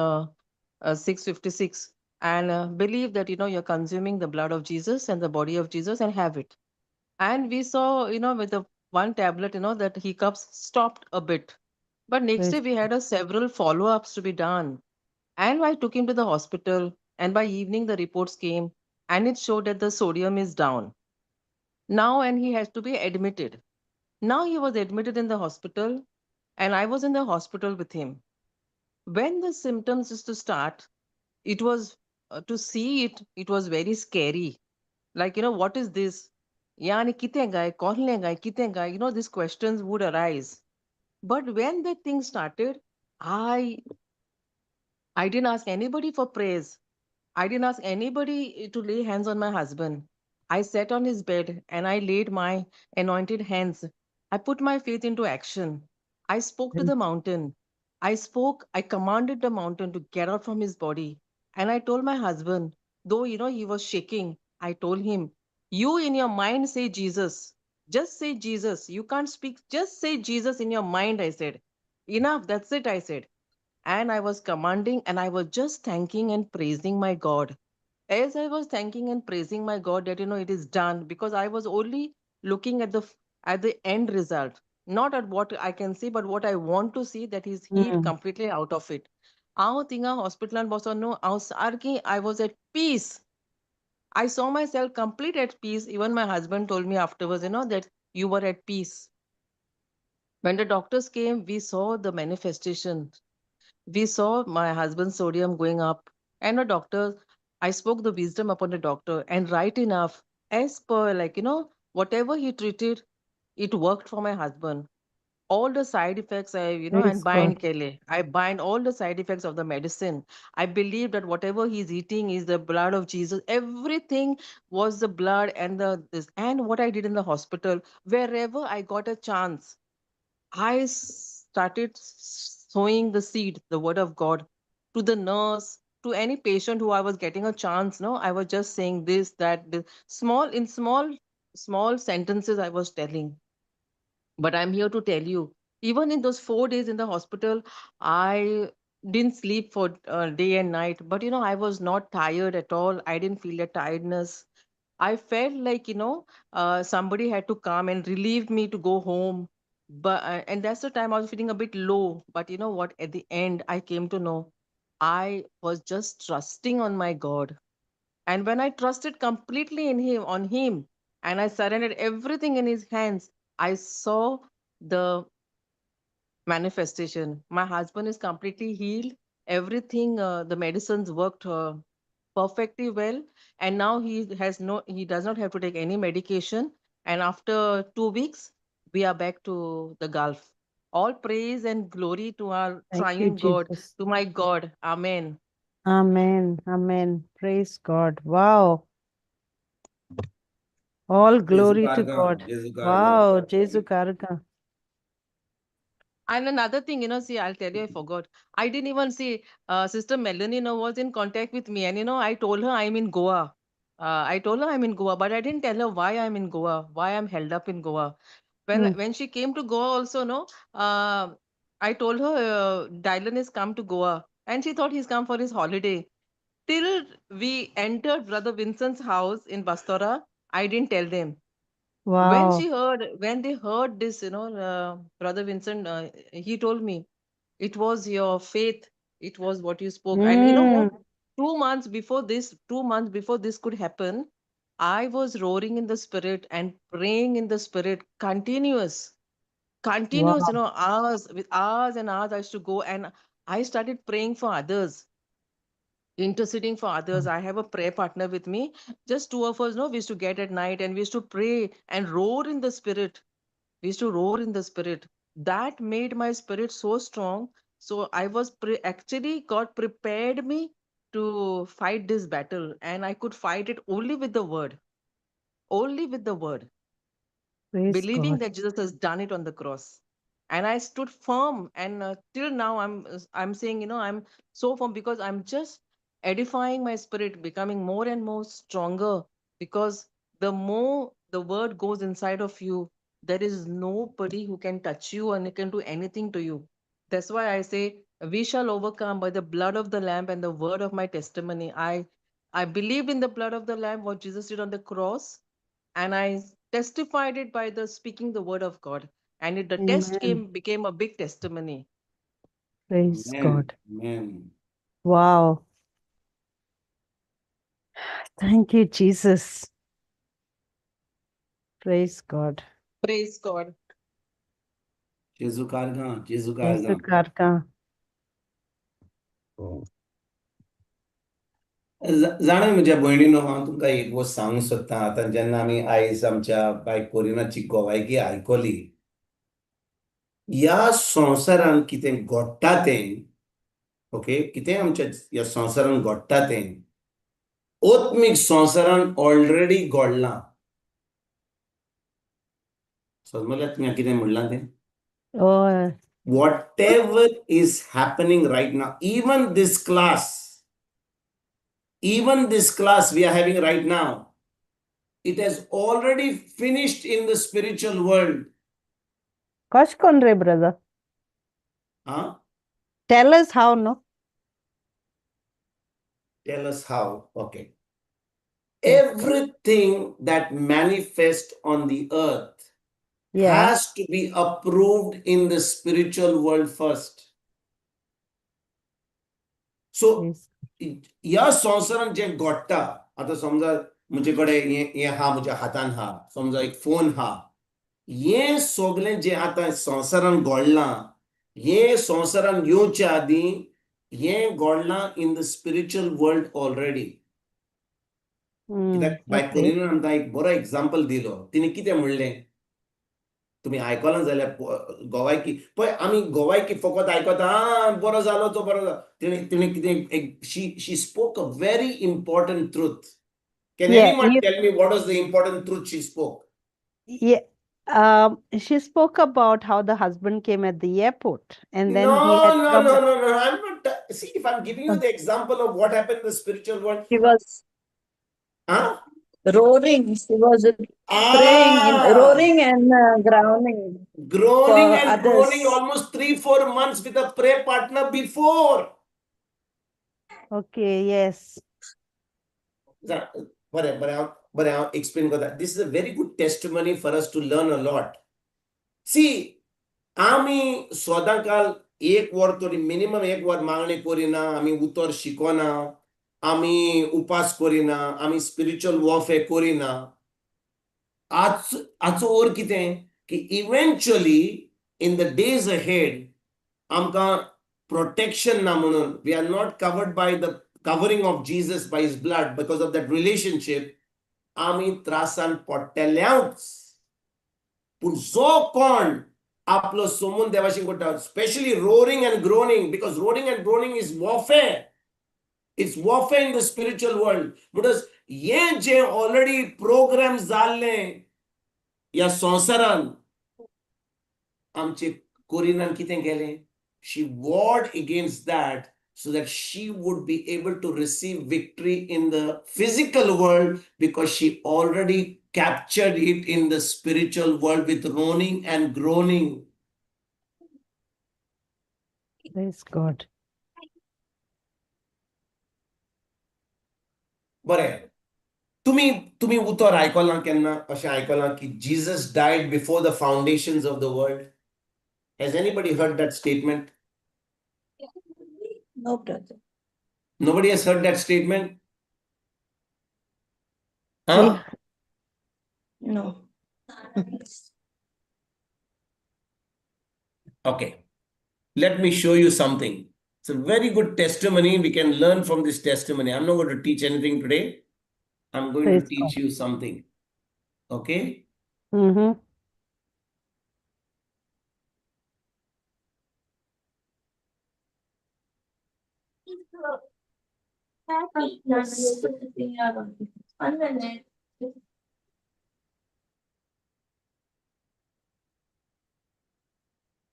6:56. And believe that, you know, you're consuming the blood of Jesus and the body of Jesus and have it. And we saw, you know, with the one tablet, you know, that hiccups stopped a bit. But next day Praise we had a several follow-ups to be done. And I took him to the hospital, and by evening the reports came and it showed that the sodium is down. Now, and he has to be admitted. Now he was admitted in the hospital, and I was in the hospital with him. When the symptoms used to start, it was to see it, it was very scary. Like, you know, what is this? Yani कितें गाय, कोहलें गाय, कितें गाय? You know, these questions would arise. But when the thing started, I didn't ask anybody for prayers. I didn't ask anybody to lay hands on my husband. I sat on his bed and I laid my anointed hands. I put my faith into action. I spoke to God. the mountain. I commanded the mountain to get out from his body. And I told my husband, though, you know, he was shaking, I told him, you in your mind say Jesus. Just say Jesus. You can't speak. Just say Jesus in your mind, I said. Enough. That's it, I said. And I was commanding and I was just thanking and praising my God. As I was thanking and praising my God that, you know, it is done, because I was only looking at the end result, not at what I can see, but what I want to see, that he's healed completely out of it. हांव थिंगा हॉस्पिटलान बसोन न्हू हांव सारकी I was at peace. I saw myself complete at peace. Even my husband told me afterwards, you know, that you were at peace. When the doctors came, we saw the manifestation. We saw my husband's sodium going up. And the doctor, I spoke the wisdom upon the doctor. And right enough, as per, like, you know, whatever he treated, it worked for my husband. All the side effects I, you know, and Praise bind God. kele. I bind all the side effects of the medicine. I believe that whatever he's eating is the blood of Jesus. Everything was the blood and the this. And what I did in the hospital, wherever I got a chance, I started sowing the seed, the word of God, to the nurse, to any patient who I was getting a chance. No, I was just saying this, that, this. Small, in small, small sentences I was telling. But I'm here to tell you, even in those 4 days in the hospital, I didn't sleep for day and night. But, you know, I was not tired at all. I didn't feel the tiredness. I felt like, you know, somebody had to come and relieve me to go home. But and that's the time I was feeling a bit low. But you know what? At the end, I came to know I was just trusting on my God. And when I trusted completely in him, on him, and I surrendered everything in his hands, I saw the manifestation. My husband is completely healed. Everything, the medicines worked perfectly well. And now he does not have to take any medication. And after 2 weeks, we are back to the Gulf. All praise and glory to our Thank you, triune God, Jesus. to my God. Amen. Amen. Amen. Praise God. Wow. All glory to God. Wow. Jesu Karga. And another thing, you know, see, I'll tell you, I forgot. I didn't even see Sister Melanie, you know, was in contact with me. And, you know, I told her I'm in Goa. I told her I'm in Goa, but I didn't tell her why I'm in Goa, why I'm held up in Goa. When she came to Goa also, no, I told her Dylan has come to Goa. And she thought he's come for his holiday. Till we entered Brother Vincent's house in Bastora, I didn't tell them. Wow. When they heard this, you know, Brother Vincent, he told me, it was your faith. It was what you spoke. And you know what? 2 months before this, 2 months before this could happen, I was roaring in the spirit and praying in the spirit, continuous, Wow. you know, hours with hours and hours I used to go, and I started praying for others. Interceding for others. I have a prayer partner with me. Just two of us, no, we used to get at night and we used to pray and roar in the spirit. We used to roar in the spirit. That made my spirit so strong. So I was actually God prepared me to fight this battle, and I could fight it only with the word. Only with the word. Praise Believing God. that Jesus has done it on the cross. And I stood firm, and till now I'm saying, you know, I'm so firm because I'm just edifying my spirit, becoming more and more stronger, because the more the word goes inside of you, there is nobody who can touch you and can do anything to you. That's why I say we shall overcome by the blood of the Lamb and the word of my testimony. I believed in the blood of the Lamb, what Jesus did on the cross, and I testified it by the speaking the word of God. And the test Amen. became a big testimony. Praise Amen. God. Amen. Wow. Thank you, Jesus. Praise God. Praise God. Jesu karga, Jesu Jesu karga. karga. जाणा म्हज्या भयणीनो, हांव तुमकां एक वस्त सांगूंक सोदतां. आतां जेन्ना आमी आयज आमच्या बाय कोरिनाची गोवायकी आयकली, ह्या संवसारान कितें घडटा तें, ओके, कितें आमच्या ह्या संवसारान घडटा तें आत्मीक संवसारान ऑलरेडी घडलां. समजल्या तुमी कितें म्हणलां तें? हय. Whatever is happening right now, even this class we are having right now, it has already finished in the spiritual world. कशें कोन रे brother? Huh? Tell us how, no? Tell us how. Okay. Yes. Everything that manifests on the earth Yeah. has to be approved in the spiritual world first. So, Yes. ह्या संवसारान जें घडटा, आतां समजा म्हजे कडेन हें आहा, म्हज्या हातान आहा, समजा एक फोन आहा, हें सगळें जें आतां संवसारान घडलां, हें संवसारान येवचे आदीं हें घडलां in the spiritual world already. कित्याक बाय Okay. कोरिनान आमकां एक बरो एग्जाम्पल दिलो. तिणें कितें म्हणलें तुमी आयकलां जाल्यार, गोवायकी पळय, आमी गोवायकी फकत आयकता, आं बरो जालो तो बरो जालो. तिणें कितें एक she spoke a very important truth. Can Yeah, anyone you- tell me what was the important truth she spoke? Yeah. She spoke about how the husband came at the airport and then No, he had no, no, trouble. no, no. I'm not. See, if I'm giving you the example of what happened in the spiritual world. She was Huh? roaring. She was praying, roaring and groaning. Groaning for and groaning others. almost 3-4 months with a prayer partner before. Okay, yes. But I'll explain that. This is a very good testimony for us to learn a lot. See, आमी सदांकाल एक वर तरी minimum एक वर मागणी करिना, आमी उतर शिकना, आमी उपास करिना, आमी स्पिरिच्युअल वॉरफेअर करिना. आजचो ओर कितें की eventually in the days ahead आमकां प्रोटेक्शन ना म्हणून, we are not covered by the covering of Jesus by his blood because of that relationship, आमी त्रासान पडटल्याच. पूण जो कोण आपलो सोमून देवाशी करता, specially roaring and groaning, because roaring and groaning is warfare. It's warfare in the spiritual world. म्हणटच हें जें already programme जाल्लें ह्या संवसारान, आमचे कोरिनान कितें केलें, she warred against that so that she would be able to receive victory in the physical world, because she already captured it in the spiritual world with roaring and groaning. Praise God. बरें, तुमी उतर आयकलां केन्ना? अशें आयकलां की Jesus died before the foundations of the world? Has anybody heard that statement? No, brother. Nobody has heard that statement? Huh? No. Okay. Let me show you something. It's a very good testimony. We can learn from this testimony. I'm not going to teach anything today. I'm going to Praise God. Teach you something. Okay? Mm-hmm. One minute.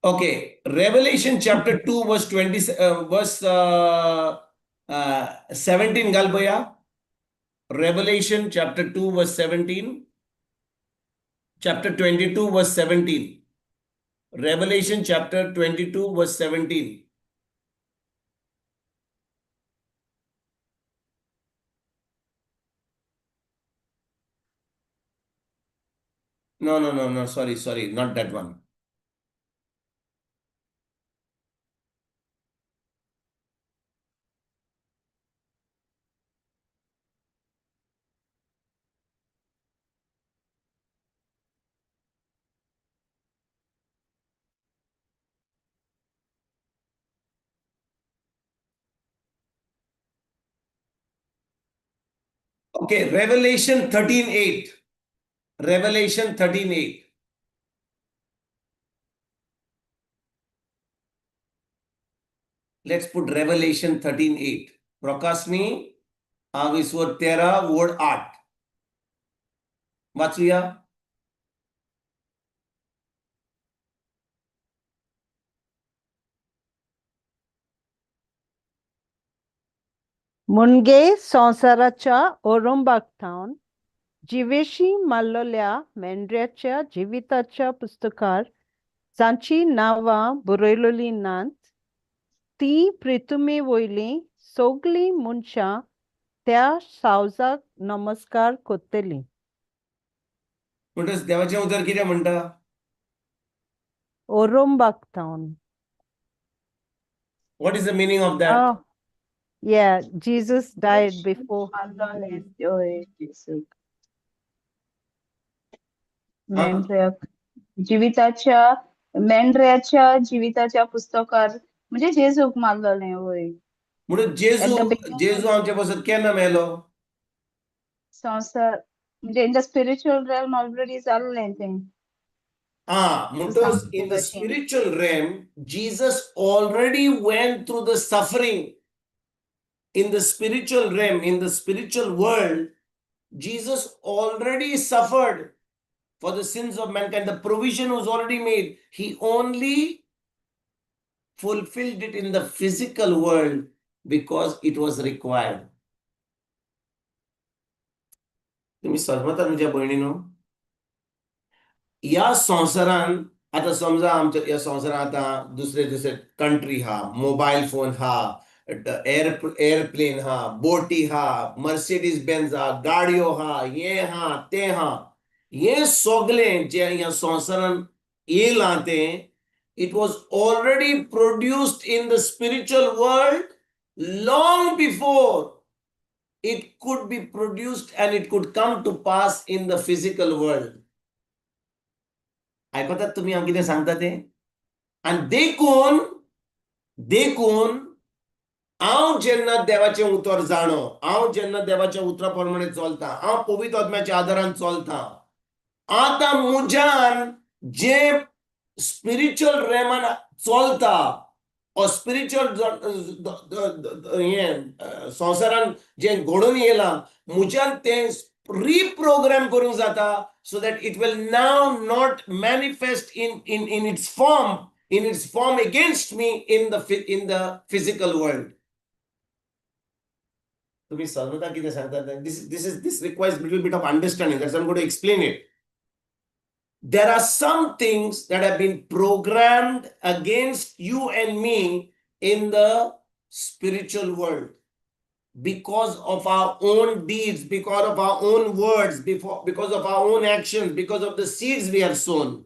Okay. Revelation chapter 2, verse 20, verse 17, Galboya. Revelation chapter 2, verse 17. Chapter 22, verse 17. Revelation chapter 22, verse 17. No, no, no, no. Sorry, sorry. Not that one. Okay, Revelation 13:8. Revelation 13:8. Let's put Revelation 13:8. प्रकाशनी वीसवर 13 ओळ 8 वाचूया. मुणगे संवसाराच्या ओरंबाक थावन जिवेशी मारलेल्या मेंढऱ्याच्या जिविताच्या पुस्तकार जांची नांवां बरयलेलीं नात तीं प्रितुमे वयलीं सगळीं मनशां त्या सावजाक नमस्कार करतलीं. म्हणटच देवाचें उतर कितें म्हणटा? ओरंबाक थावन. What is the meaning of that? Oh, yeah, Jesus died before. मेंढऱ्याक जिविताच्या मेंढऱ्याच्या जिविताच्या पुस्तकार म्हणजे जेजूक मारलेलें वय. म्हणून जेजू At the beginning. जेजू आमच्या पासून केन्ना मेलो? संवसार म्हणजे in the spiritual realm already जाल्लें तें. Ah, म्हणटच in the spiritual realm, Jesus already went through the suffering. In the spiritual realm, in the spiritual world, Jesus already suffered for the sins of mankind. The provision was already made. He only fulfilled it in the physical world because it was required. तुम्ही समजता तुमच्या भयणीनो, ह्या संवसारान आतां समजा आमच्या ह्या संवसारान आतां दुसरे दुसरे कंट्री हा, मोबायल फोन हा, एअरप्लेन हा, बोटी हा, मर्सिडीज बेन्झ हा, गाडयो हा, हें हा तें हा, हें सगळें जें ह्या संवसारान येयलां तें it was already produced in the spiritual world long before it could be produced and it could come to pass in the physical world. आयकतात तुमी हांव कितें सांगता तें? आनी देखून देखून हांव जेन्ना देवाचें उतर जाणो, हांव जेन्ना देवाच्या उतरा प्रमाणे चलता, हांव पवित्र आत्म्याच्या आदारान चलता, आतां म्हज्यान जें स्पिरिच्युअल रेमान चलता ओ स्पिरिच्युअल हें संवसारान जें घडून येयलां म्हज्यान तें रिप्रोग्राम करूंक जाता, so that it will now not manifest in its form, in its form against me in the physical world. तुम्ही समजता कितें सांगता? This requires little bit of understanding. That's I am going to explain it. There are some things that have been programmed against you and me in the spiritual world because of our own deeds, because of our own words, because of our own actions, because of the seeds we have sown,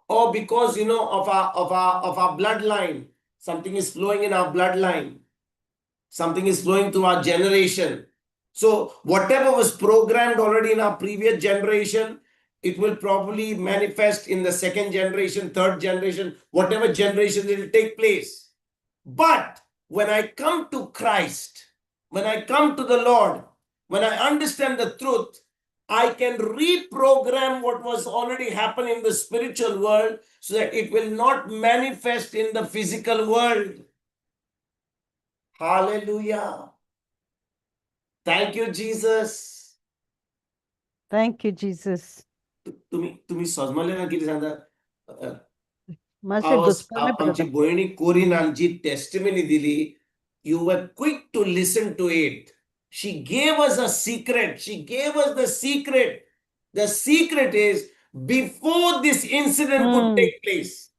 or because of our bloodline. Something is flowing in our bloodline. Something is flowing through our generation. So whatever was programmed already in our previous generation, it will probably manifest in the second generation, third generation, whatever generation it will take place. But when I come to Christ, when I come to the Lord, when I understand the truth, I can reprogram what was already happening in the spiritual world so that it will not manifest in the physical world. Hallelujah. Thank you, Jesus. Thank you, Jesus. तुम्ही सजमले ना कितें सांगता? मातशें घुस्पलें. आमची भयणी कोरिनान जी testimony दिली, you were quick to listen to it. She gave us a secret. She gave us the secret. The secret is, before this incident could take place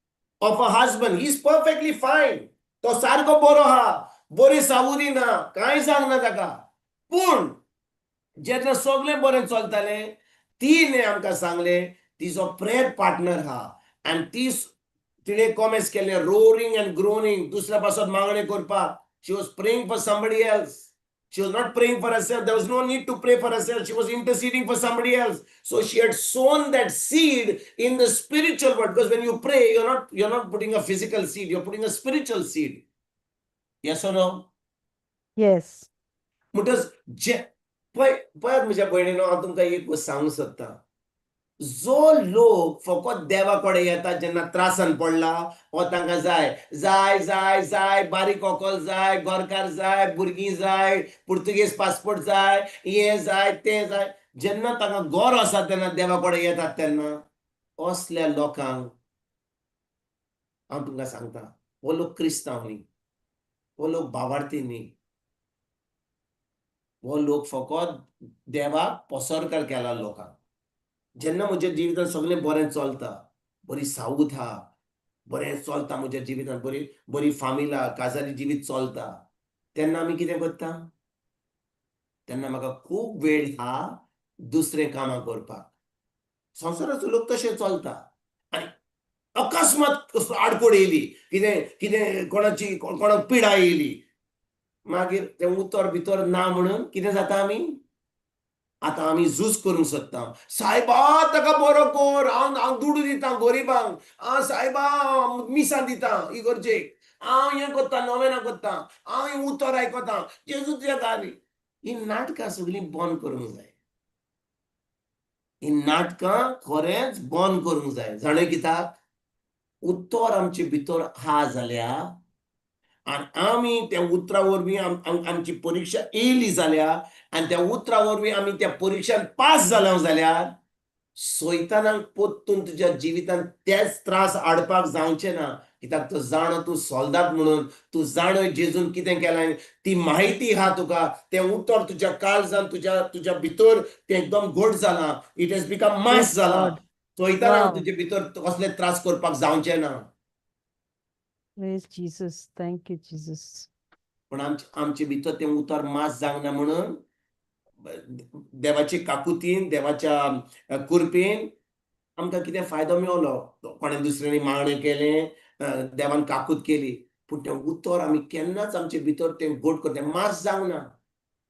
of a husband, he's perfectly fine. तो सारको बरो आहा, बरी सावुदी ना, कांय सांगना ताका. पूण जेन्ना सगळें बरें चलतालें, तिणें आमकां सांगलें, तिजो प्रेयर पार्टनर आहा आनी ती तिणें कॉमेस केलें, रोरींग अँड ग्रोनींग, दुसऱ्या पासत मागणें करपाक. She was praying for somebody else. She was not praying for herself. There was no need to pray for herself. She was interceding for somebody else. So she had sown that seed in the spiritual world. Because when you pray, you're not putting a physical seed, you're putting a spiritual seed. Yes or no? Yes. म्हणटच जे पळय, पळयात म्हज्या भयणीनो, हांव तुमकां एक वस्त सांगूंक सोदतां. जो लोक फकत देवा कडेन येता जेन्ना त्रासान पडला वो तांकां जाय जाय जाय जाय, बारीक व्हंकल जाय, गोरकार जाय, भुरगीं जाय, पुर्तुगेज पासपोर्ट जाय, हें जाय, तें जाय, जेन्ना तांकां गरज आसा तेन्ना देवा कडेन येतात, तेन्ना असल्या लोकांक हांव तुमकां सांगता, हो लोक क्रिस्तांव न्ही, हो लोक भावार्थी न्ही, हो लोक फकत देवाक पसरकार केला लोकांक. जेन्ना म्हज्या जिवितांत सगळें बरें चलता, बरी सावूद आहा, बरें चलता म्हज्या जिवितांत, बरी बरी फामील आहा, काजारी जिवीत चलता, तेन्ना आमी कितें करता? तेन्ना म्हाका खूब वेळ आहा दुसरें कामां करपाक. संवसाराचो लोक तशें चलता. आनी अकस्मात आडकोड येयली, कितें कितें, कोणाची कोणाक पिडा येयली, मागीर तें उतर भितर ना म्हणून कितें जाता? आमी आतां आमी झूज करूंक सोदता. सायबा, ताका बरो कर, हांव हांव दुडू दिता गरिबांक, हांव सायबा मिसां दिता इगर्जेक, हांव हें करता, नोवेनां करता, हांव हें उतर आयकता, जेजू तुज्या दारी. ही नाटकां सगळीं बंद करूंक जाय. ही नाटकां खरेंच बंद करूंक जाय. जाणा कित्याक? उतर आमचे भितर आहा जाल्यार आनी आमी त्या उतरा वरवीं आमची परिक्षा येयली जाल्यार आनी त्या उतरा वरवीं आमी त्या परिक्षान पास जाले जाल्यार, सैतानाक परतून तुज्या जिवितांत तेच त्रास हाडपाक जावचे ना. कित्याक तो जाणो तूं सोल्दाद म्हणून, तूं जाणो जेजून कितें केलां, ती माहिती आहा तुका. तें उतर तुज्या काळजान, तुज्या तुज्या भितर तें एकदम घट जालां. It has become mass जालां. सैतानाक तुजे भितर कसले त्रास करपाक जावचे ना. Praise Jesus. Thank you, Jesus. पण आमचे आमचे भितर तें उतर मास जावंक ना म्हणून देवाचे काकुतीन, देवाच्या कृपेन आमकां कितें फायदो मेवलो. कोणें दुसऱ्यांनी मागणें केलें, देवान काकूत केली, पूण तें उतर आमी केन्नाच आमचे भितर तें गोड करता मास जावंक ना.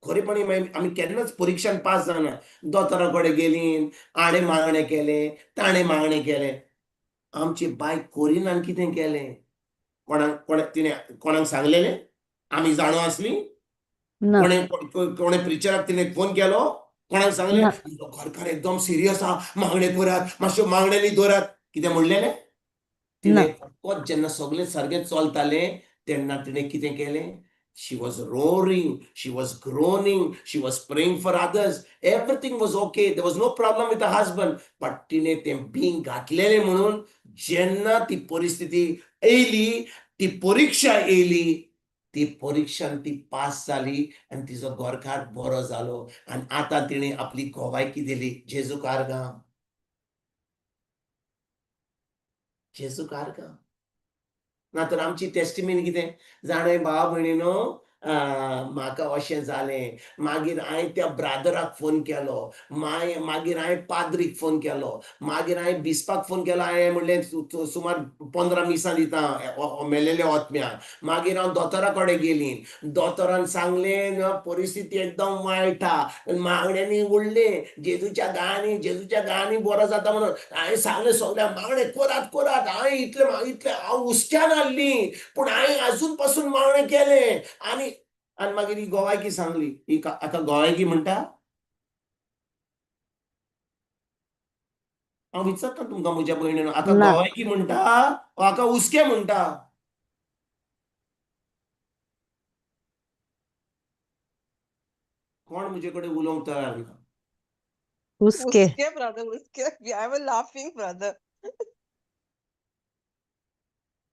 खरेपणी मागीर आमी केन्नाच परिक्षान पास जावना. दोतोरा कडेन गेलीं, हाणें मागणें केलें, ताणें मागणें केलें. आमची बाय कोरिनान कितें केलें? कोणाक कोणें तिणें कोणाक सांगलेलें? आमी जाणो आसली? ना. कोणें कोणें प्रिचराक तिणें फोन केलो? कोणाक सांगलें? ना. तुजो घरकार एकदम सिरियस आहा, मागणें करात, मातश्यो मागण्यांनी दवरात, कितें म्हणलेलें तिणें? फकत जेन्ना सगळें सारकें चलतालें तेन्ना तिणें कितें केलें? She was roaring, she was groaning, she was praying for others. Everything was okay. There was no problem with the husband. But तिणें तें बीं घातलेलें म्हणून जेन्ना ती परिस्थिती येयली, ती परिक्षा येयली, ती परिक्षान ती पास जाली आनी तिजो घरकार बरो जालो आनी आतां तिणें आपली गोवायकी दिली. जेजू कारगां, जेजू कारगां. ना तर आमची टेस्टिमनी कितें जाणा भाव भयणीनो? म्हाका अशें जालें, मागीर हांवें त्या ब्रादराक फोन केलो, मागीर हांवें पाद्रीक फोन केलो, मागीर हांवें बिस्पाक फोन केलो. हांवें म्हणलें सुमार 15 मिसां दिता मेलेल्या आत्म्याक. मागीर हांव दोतोरा कडेन गेली, दोतोरान सांगलें परिस्थिती एकदम वायट आहा, मागण्यांनी उडलें जेजूच्या गांनी, जेजूच्या गांनी बरो जाता म्हणून हांवें सांगलें सगळ्यांक मागणें करात करात. हांवें इतलें इतलें हांव हुस्क्यान आहली, पूण हांवें आजून पासून मागणें केलें. आनी आनी मागीर ही गोवायकी सांगली. ही आतां गोवायकी म्हणटा. हांव विचारता तुमकां म्हज्या भयणीन, आतां ना. गोवायकी म्हणटा हाका हुस्के म्हणटा? कोण म्हजे कडेन उलोवंक तयार ना. हुस्के. उसके brother, उसके. I was laughing, brother.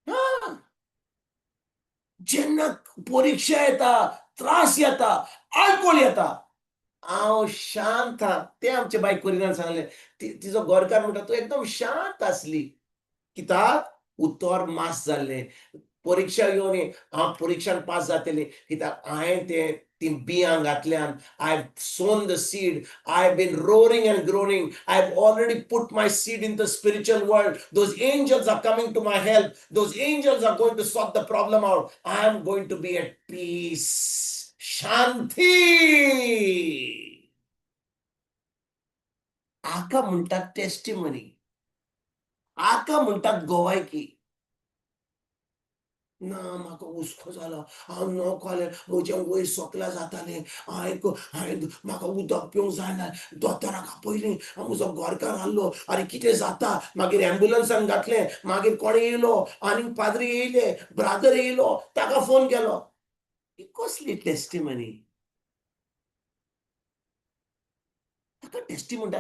हा. जेन्ना परिक्षा येता, त्रास येता, आलकोल येता, हांव शांत हा. तें आमचे बायक कोरिनान सांगलें, तिजो गोरकार म्हणटा तूं एकदम शांत आसली कित्याक उतर मास जाल्लें. परिक्षा येवन हांव परिक्षान पास जातलें कित्याक हांवें तें ती बियां घातल्यान. I have sown the seed. I have been roaring and groaning. I have already put my seed in the spiritual world. Those angels are coming to my help. Those angels are going to sort the problem out. I am going to be at peace. शांती. आका म्हणटात testimony, आका म्हणटात गोवायकी. ना म्हाका हुस्को जालो, हांव नको जालें, म्हजें वयर सकला जातालें, हांवें हांवें म्हाका उदक पिवंक जायना, दोतोराक आपयलें, हांव म्हजो घरकार आहलो, आरे कितें जाता, मागीर एम्बुलन्सान घातलें, मागीर कोण येयलो, आनीक पाद्री येयले, ब्रादर येयलो, ताका फोन केलो. ही कसली टेस्टिमनी? ताका टेस्टी म्हणटा.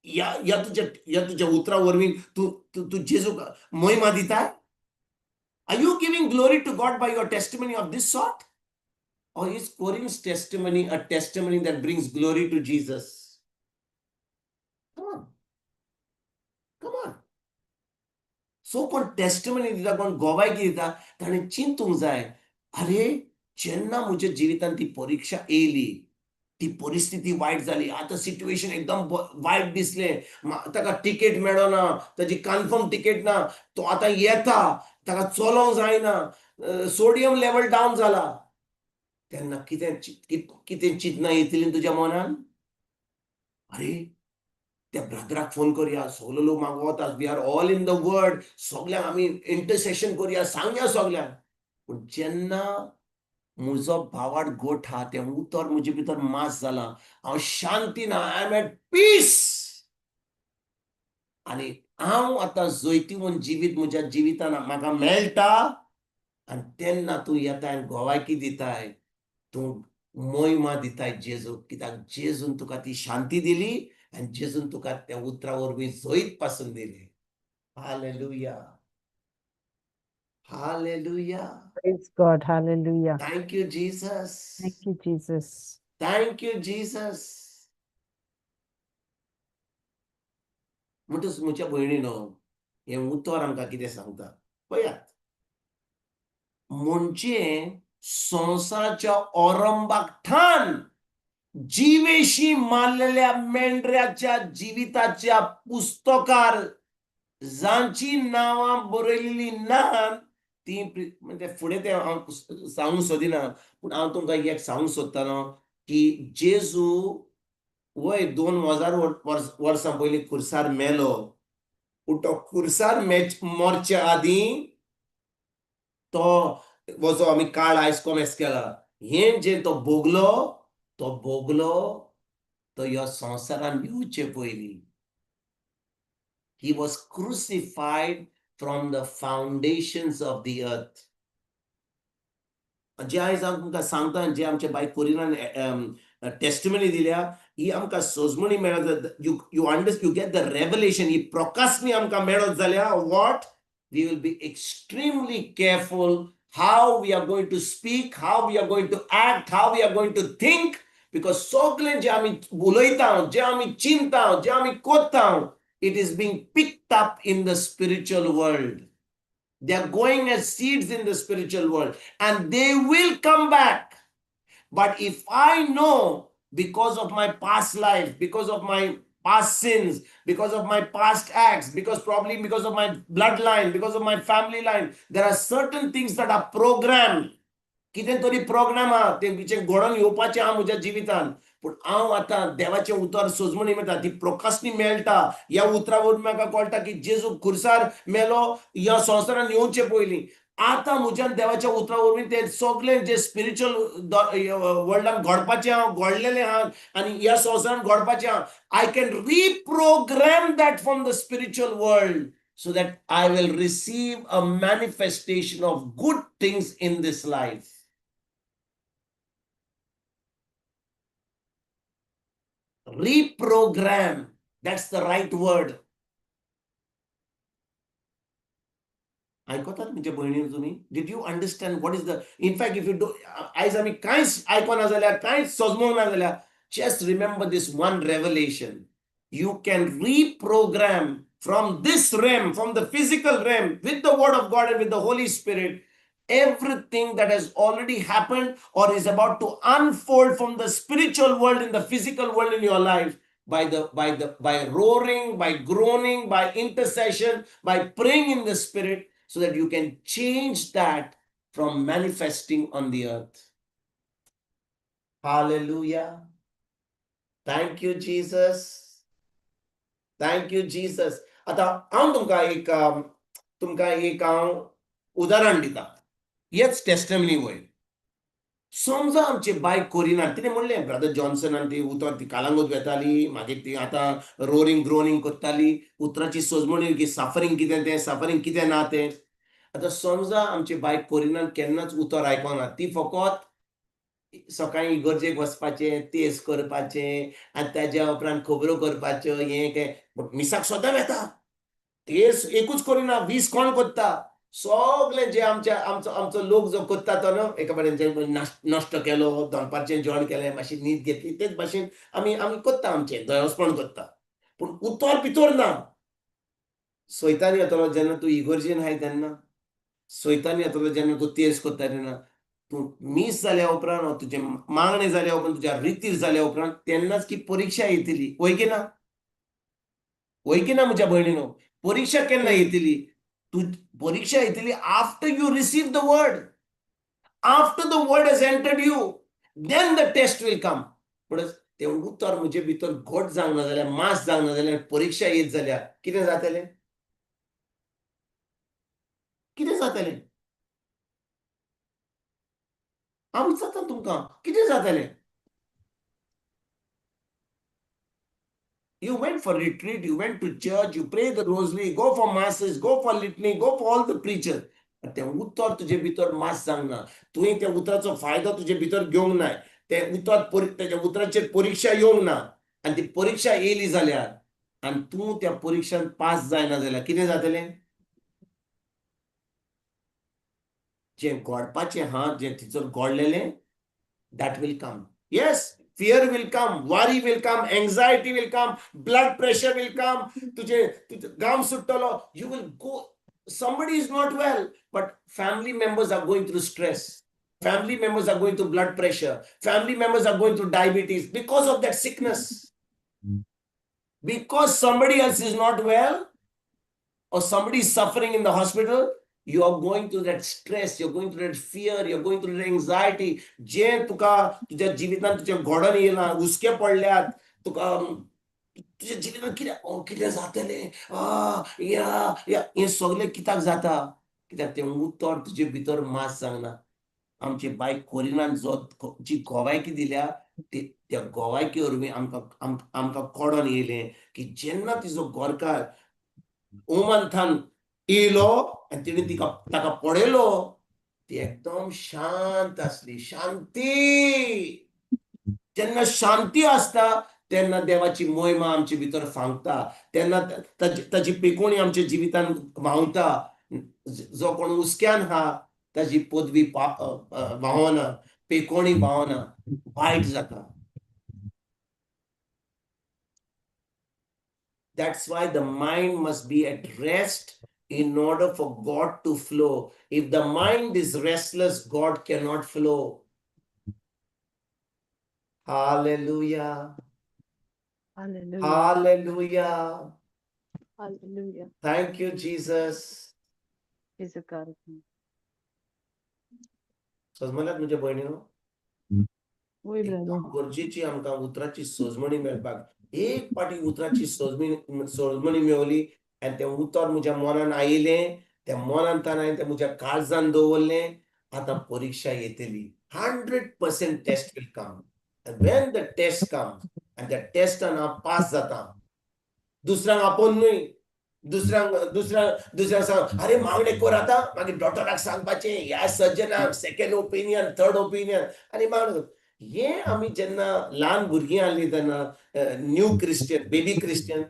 ह्या ह्या तुज्या उतरां वरवीं तूं तूं तूं जेजूक महिमा दिता? Are you giving glory to God by your testimony of this sort? Or is Corinne's testimony a testimony that brings glory to Jesus? Come on. Come on. So कोण टेस्टिमनी दिता, कोण गोवायकी दिता, ताणें चिंतूंक जाय, अरे जेन्ना म्हज्या जिवितांत ती परिक्षा येयली, ती परिस्थिती वायट जाली, आतां सिट्युएशन एकदम वायट दिसलें, ताका टिकेट मेळना, ताजी कन्फर्म टिकेट ना, तो आतां येता, ताका चलोंक जायना, सोडियम लेवल डावन जाला, तेन्ना कितें कितें चिंतना येतली तुज्या मनान? अरे त्या ब्रदराक फोन करया, सगलो लोक मागवता, we are all in the word, सगल्यांक आमी इंटरसेशन करया, सांगया सगल्यांक. पूण जेन्ना म्हजो भावार्थ गोठ हा, तें उतर म्हजे भितर मास जालां, हांव शांती ना, I am at peace. आनी हांव आतां जैतिवंत जिवीत म्हज्या जिवितान म्हाका मेळटा. आनी तेन्ना तूं येताय आनी गोवायकी दिताय, तूं महिमा दिताय जेजूक, कित्याक जेजून तुका ती शांती दिली आनी जेजून तुका त्या उतरा वरवीं जैत पासून दिलें. Hallelujah, hallelujah. Praise God. Hallelujah. Thank you Jesus. Thank you, Jesus. Thank you Jesus. म्हणटच म्हज्या भयणीनो, हें उतर आमकां कितें सांगता पळयात. म्हणजे संवसाराच्या ओरंबाक ठान जिवेशी मारलेल्या मेंढऱ्याच्या जिविताच्या पुस्तकार जांची नांवां बरयलेली ना ती, म्हणजे फुडें तें हांव सांगूंक सोदिना, पूण हांव तुमकां एक सांगूंक सोदतालो की जेजू वय 2000 वर्सां पयलीं खुर्सार मेलो, पूण तो खुर्सार मेच मरच्या आदीं तो हो जो आमी काळ आयज कोमेस केला, हें जें तो भोगलो, तो भोगलो तो ह्या संवसारान येवचे पयलीं. He was crucified from the foundations of the earth. जे आयज हांव तुमकां सांगता, जे आमच्या बाय कोरिनान टेस्टिमनी दिल्या, ही आमकां सोजमणी मेळत, you get the revelation, ही प्रकाशनी आमकां मेळत जाल्यार what we will be extremely careful how we are going to speak, how we are going to act, how we are going to think, because सगळें जे आमी उलयता, जे आमी चिंता, जे आमी कोत्ता, it is being picked up in the spiritual world. They are going as seeds in the spiritual world and they will come back. But if I know because of my past life, because of my past sins, because of my past acts, because probably because of my bloodline, because of my family line, there are certain things that are programmed. कितें तरी programme आहा तें घडोवन येवपाचें आहा म्हज्या जिवितान. पूण हांव आतां देवाचें उतर सोजमणी मेळटा, ती प्रोकासनी मेळटा. ह्या उतरा वरून म्हाका कळटा की जेजू खुर्सार मेलो ह्या संवसारान येवचे पयलीं. आतां म्हज्यान देवाच्या उतरा वरवीं ते सगळे जे स्पिरिच्युअल वर्ल्डान घडपाचें आहा, घडलेलें आहा आनी ह्या संवसारान घडपाचें आहा, I can reprogram that from the spiritual world so that I will receive a manifestation of good things in this life. Reprogram, that's the right word. आयकतात म्हज्या भयणीन तुमी? Did you understand what is the, in fact if you do, आयज आमी कांयच आयकना जाल्यार, कांयच सजमोंक ना जाल्यार, just remember this one revelation. You can reprogram from this realm, from the physical realm, with the word of God and with the Holy Spirit, everything that has already happened or is about to unfold from the spiritual world in the physical world in your life by roaring, by groaning, by intercession, by praying in the spirit, so that you can change that from manifesting on the earth. Hallelujah. Thank you, Jesus. Thank you, Jesus. आता हांव तुमकां एक हांव उदाहरण दिता. हेच testimony वयर. समजा आमचे बायक कोरिना, तिणें म्हणलें ब्रदर जॉन्सनान ती उतर ती कालांगूत वेताली, मागीर ती आतां रोरींग ग्रोनींग करताली, उतराची सोजमणी की सफरींग कितें तें, सफरींग कितें ना तें. आतां समजा आमचे बायक कोरिनान केन्नाच उतर आयकना, ती फकत सकाळीं इगर्जेक वचपाचें, तेज करपाचें आनी ताज्या उपरांत खबरो करपाच्यो, हें तें. बट मिसाक सदां वेता, तेज एकूच करिना, 20 कोण करता. सगळे जे आमच्या आमचो आमचो लोक जो करता तो न्हू, एका कडेन नश्ट केलो, दनपारचें जेवण केलें, मातशी न्हीद घेतली, तेच भाशेन आमी आमी करता, आमचें दयावसपण करता. पूण उतर भितर ना. सैतान येतलो जेन्ना तूं इगर्जेन आहाय तेन्ना, सैतान येतलो जेन्ना तूं तेज करता तेन्ना, तूं मीस जाल्या उपरांत, तुजें मागणें जाल्या उपरांत, तुज्या रितीर जाल्या उपरांत तेन्नाच की परिक्षा येतली. वय की ना? वय की ना म्हज्या भयणीनो? परिक्षा केन्ना येतली? तूं परिक्षा येतली after you receive the word, after the word has entered you, then the test will come. पूण तें उतर म्हजे भितर घट जावंक ना जाल्यार, मास जावंक ना जाल्यार, परिक्षा येत जाल्यार कितें जातलें? कितें जातलें? हांव विचारता तुमकां, कितें जातलें? You went for retreat, you went to church, you pray the rosary, go for masses, go for litany, go for all the preachers. तें उतर तुजे भितर मास जावंक ना, तुवें त्या उतराचो फायदो तुजे भितर घेवंक ना, तें उतर तेज्या उतराचेर परिक्षा येवंक ना, आनी ती परिक्षा येयली जाल्यार आनी तूं त्या परिक्षान पास जायना जाल्यार कितें जातलें? जें घडपाचें आहा, जें थंयसर घडलेलें, that will come. Yes, fear will come, worry will come, anxiety will come, blood pressure will come, तुझे घाम सुट्टलो, you will go, somebody is not well, but family members are going through stress, family members are going through blood pressure, family members are going through diabetes because of that sickness. Because somebody else is not well or somebody is suffering in the hospital, you are going through that stress, you're going through that fear, you're going through that anxiety. जे तुका तुझ्या जिवितांत तुझ्या घडोवन येयलां, हुस्के पडल्यात तुका, तुझ्या जिवितांत कितें कितें जातलें, या या हें सगळें कित्याक जाता? कित्याक तें उतर तुजे भितर मास जावंक. आमचे बायक कोरिनान जो जी गोवायकी दिल्या त्या गोवायकी वरवीं आमकां आमकां कळोन येयलें की जेन्ना तिजो गोरकार ओमंथान येयलो आनी तिणें तिका ताका पळयलो, ती एकदम शांत आसली. शांती. जेन्ना शांती आसता तेन्ना देवाची मोहिमा आमचे भितर फांकता, तेन्ना ताची पेकोणी आमच्या जिवितान व्हांवता. जो कोण हुस्क्यान आहा ताजी पदवी व्हांवना, पेकोणी व्हांवना, वायट जाता. That's why the mind must be at rest in order for God to flow. If the mind is restless, God cannot flow. Hallelujah. Hallelujah. Hallelujah. Hallelujah. Thank you Jesus. जेजू कारकुन. सजमल्यात म्हज्या भयणीनो? वय एकदम ब्रदर. गरजेची आमकां उतराची सजमणी मेळपाक. एक पाटी उतराची सजमणी सजमणी मेवली आनी तें उतर म्हज्या मनान आयलें, त्या मनान ताणें हांवें तें म्हज्या काळजान दवरलें. आतां परिक्षा येतली, 100% test will come. And when the test comes आनी त्या टेस्टान हांव पास जाता, दुसऱ्यांक आपोवन न्हय, दुसऱ्यांक दुसऱ्यांक दुसऱ्यांक सांग अरे मागणें कर आतां, मागीर डॉक्टराक सांगपाचें, ह्या सर्जनाक सेकंड ओपिनियन, थर्ड ओपिनियन आनी मागणें. हें आमी जेन्ना ल्हान भुरगीं आहलीं तेन्ना न्यू क्रिस्टियन, बेबी क्रिस्टियन,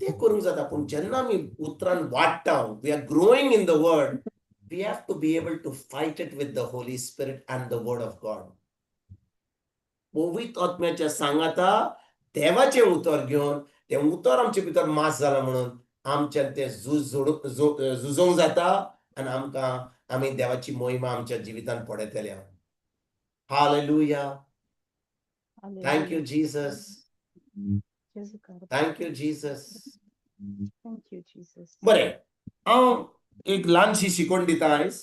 तें करूंक जाता. पूण जेन्ना आमी उतरान वाडटा, we are growing in the word, we have to be able to fight it with the Holy Spirit and the word of God. पवित्र आत्म्याच्या सांगाता देवाचें उतर घेवन तें उतर आमचे भितर मास जालां म्हणून आमच्यान तें झूज झुजोवंक जाता आनी आमकां आमी देवाची मोहिमा आमच्या जिवितान पळयतले. Hallelujah. Thank you Jesus. जेजू कारकुन. Thank you Jesus. Thank you Jesus. बरें, हांव एक ल्हानशी शिकवण दिता आयज.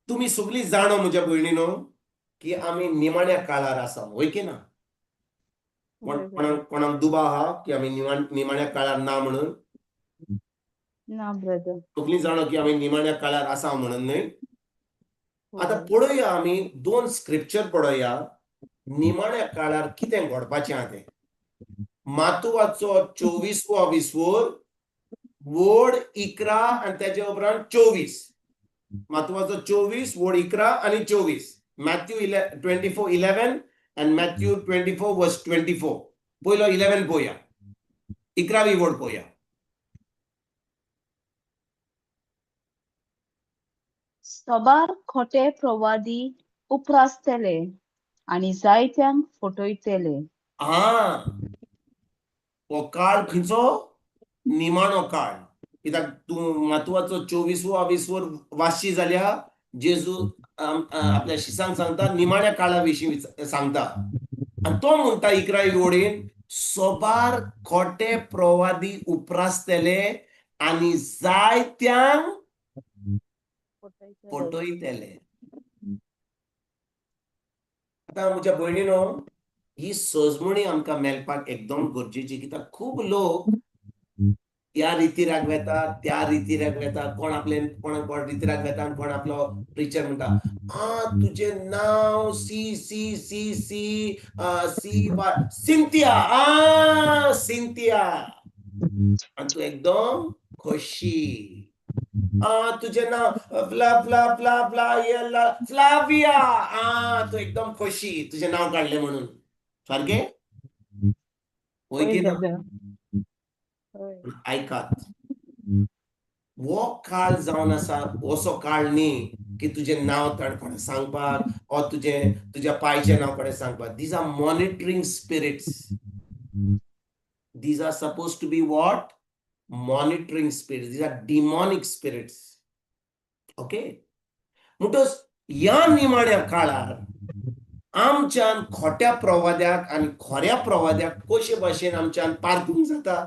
तुमी सगळीं जाणो म्हज्या भयणीनो की आमी निमाण्या काळार आसा, वय की ना? कोण वय. कोणाक कोणाक दुबाव आहा की आमी निमाण्या काळार ना म्हणून? ना ब्रदर. सगळीं जाणो की आमी निमाण्या काळार आसा म्हणून न्हय? आतां पळोवया, आमी दोन स्क्रिप्चर पळोवया, निमाण्या काळार कितें घडपाचें आहा तें. मातुवाचो 24वो विस्वोर, वोड 11 आनी तेजे उपरांत 24. मातुवाचो 24 वोड 11 आनी 24. Matthew 24:11 and Matthew 24 verse 24. पयलो 11 पळोवया, 11वी वोड पळोवया. सबार खोटे प्रवादी उप्रासतले आनी जायत्यांक फटयतले. हा, हो काळ खंयचो? निमाणो काळ. कित्याक तूं मातुवाचो 24वो विस्वोर वाचशी जाल्यार जेजू आपल्या शिसांक सांगता, निमाण्या काळा विशीं सांगता. आनी तो म्हणटा 11वी वोडीन, सोबार खोटे प्रवादी उप्रासतले आनी जायत्यांक फटयतले. आतां म्हज्या भयणीनो, ही सजमणी आमकां मेळपाक एकदम गरजेची, कित्याक खूब लोक ह्या रितीराक वेता, त्या रितीराक वेता. कोण आपले कोण कोण रितीराक वेता आनी कोण आपलो प्रिचर म्हणटा, आ तुजें नांव C C C C C Y Cynthia, आ सिंथिया, आनी तूं एकदम खोशी. आ तुजें नांव फ्ला फ्ला फ्ला फ्ला येला फ्लाविया, आ तूं एकदम खोशी तुजें नांव काडलें म्हणून. सारकें वय की ना? आयकात, हो काळ जावन आसा असो काळ न्ही की तुजें नांव ताणें कोणें सांगपाक ओ तुजें तुज्या पायचें नांव कोणें सांगपाक. These are monitoring spirits. These are suppose to be what? Monitoring spirits. These are demonic spirits. Okay, म्हणटच ह्या निमाण्या काळार आमच्यान खोट्या प्रवाद्याक आनी खऱ्या प्रवाद्याक कशे भाशेन आमच्यान पारखूंक जाता?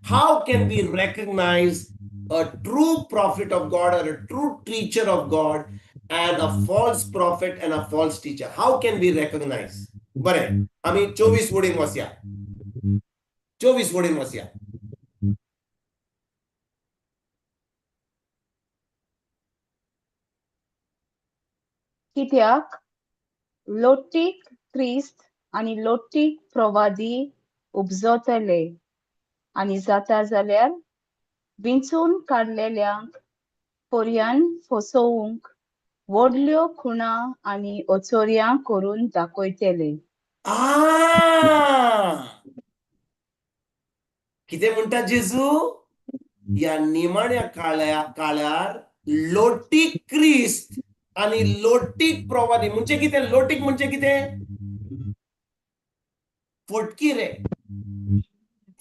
How can we recognize a true prophet of God or a true teacher of God and a false prophet and a false teacher? How can we recognize? बरें, आमी 24 वडीन वचया, 24 वडीन वचया. कित्याक लोटीक क्रिस्त आनी लोटीक प्रवादी उपजतले आनी जाता जाल्यार विंचून काडलेल्यांक पर्यान फसोवंक व्हडल्यो खुणा आनी अचोर्यां करून दाखयतले. आ कितें म्हणटा जेजू? ह्या निमाण्या काळार लोटीक क्रिस्त आनी लोटीक प्रवादी. म्हणजे कितें लोटीक? म्हणजे कितें? फटकी रे,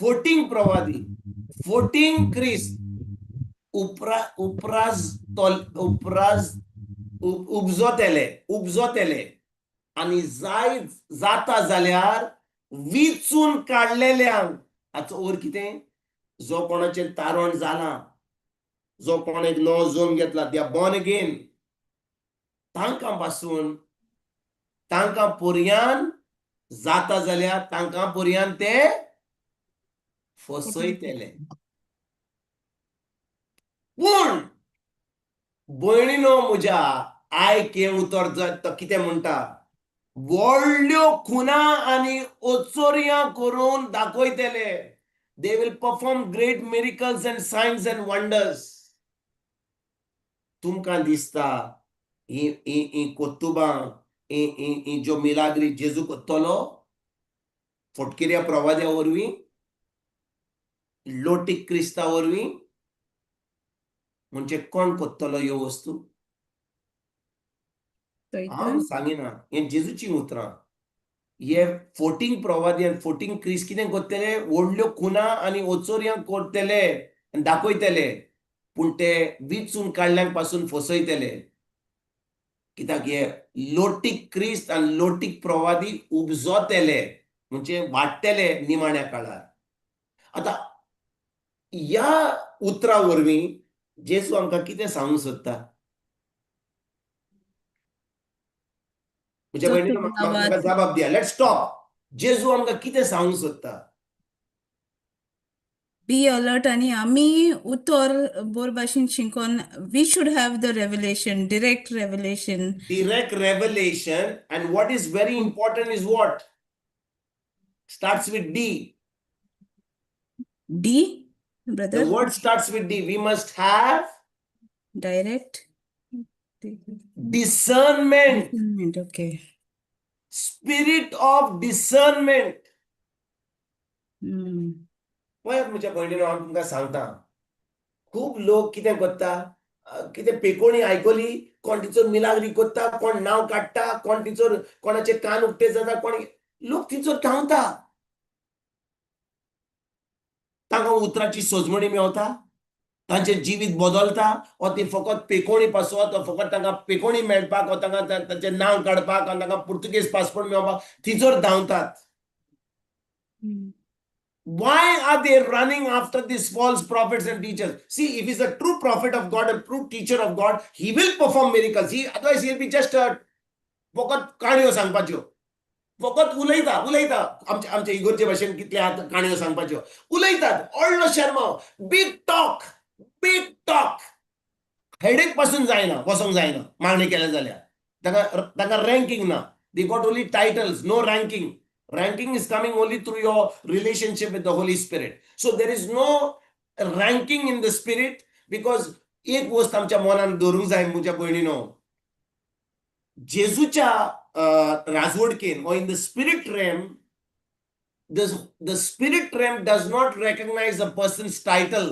फोटींग प्रवादी, फोटींग क्रिस्त उपरा उपराज तोल उपराज उपजोतेले उपजोतेले आनी जाय जाता जाल्यार विचून काडलेल्यांक. हाचो अर्थ कितें? जो कोणाचें तारण जालां, जो कोण एक नवो जल्म घेतला, they are born again, तांकां पासून तांकां पर्यान जाता जाल्यार तांकां पर्यान ते फसयतले. पूण भयणीनो म्हज्या, आयक हें उतर तो कितें म्हणटा, व्हडल्यो खुना आनी ओचोरयां करून दाखयतले. They will perform great miracles and signs and wonders. तुमकां दिसता ही ही ही कोत्तुबां, ही ही ही ज्यो मिलाग्री जेजू कोत्तलो फटकिऱ्या प्रवाद्या वरवीं, लोटीक क्रिस्ता वरवीं, म्हणजे कोण कोत्तलो ह्यो वस्तू? हांव सांगिना, हें जेजूचीं उतरां. हे फोटींग प्रवादी आनी फोटींग क्रिस्त कितें करतले? व्हडल्यो खुना आनी ओचोरयां करतले आनी दाखयतले, पूण ते विचून काडल्यांक पासून फसयतले. कित्याक हे लोटीक क्रिस्त आनी लोटीक प्रवादी उपजतले, म्हणजे वाडटले निमाण्या काळार. आतां ह्या उतरा वरवीं जेजू आमकां कितें सांगूंक सोदता? म्हज्या भयणीन म्हाका जबाब दिया. Let's stop. जेजू आमकां कितें सांगूंक सोदता? बी अलर्ट आनी आमी उतर बोर भाशेन शिकोन we should have the revelation, direct revelation. Direct revelation. And what is very important is what starts with D. D, The brother? word starts with D. We must have direct discernment. Discernment, okay. Spirit of discernment. पळयात म्हज्या भयणीनो, हांव तुमकां सांगता, खूब लोक कितें करता, कितें पेकोणी आयकली, कोण तिचो मिलाग्री करता, कोण नांव काडटा, कोण तिचो कोणाचे कान उक्ते जाता, कोण लोक तिचो धांवता. तांकां उतराची सोजमणी मेवता, तांचें जिवीत बदलता, वा ती फकत पेकोणी पासत, वा फकत तांकां पेकोणी मेळपाक, वा तांकां तांचें नांव काडपाक आनी तांकां पुर्तुगेज पासपोर्ट मेळपाक तिचोर धांवतात. Why are they running after these false prophets and teachers? See, if he's a true prophet of God, a true teacher of God, he will perform miracles. Otherwise, he'll be just a फकत काणयो सांगपाच्यो, फकत उलयता उलयता. आमचे आमचे इगोरचे भाशेन कितले आतां काणयो सांगपाच्यो उलयतात, व्हडलो शेरमांव, big talk, big talk. Headache पासून जायना, वचोंक जायना. मागणी केल्या जाल्यार तांकां तांकां रँकींग ना. They got only titles, no ranking. Ranking is coming only through your relationship with the Holy Spirit. So there is no ranking in the spirit, because एक वस्त आमच्या मनान दवरूंक जाय म्हज्या भयणीनो, जेजूच्या राजवडकेन or in the spirit realm, the spirit realm does not recognize a person's title.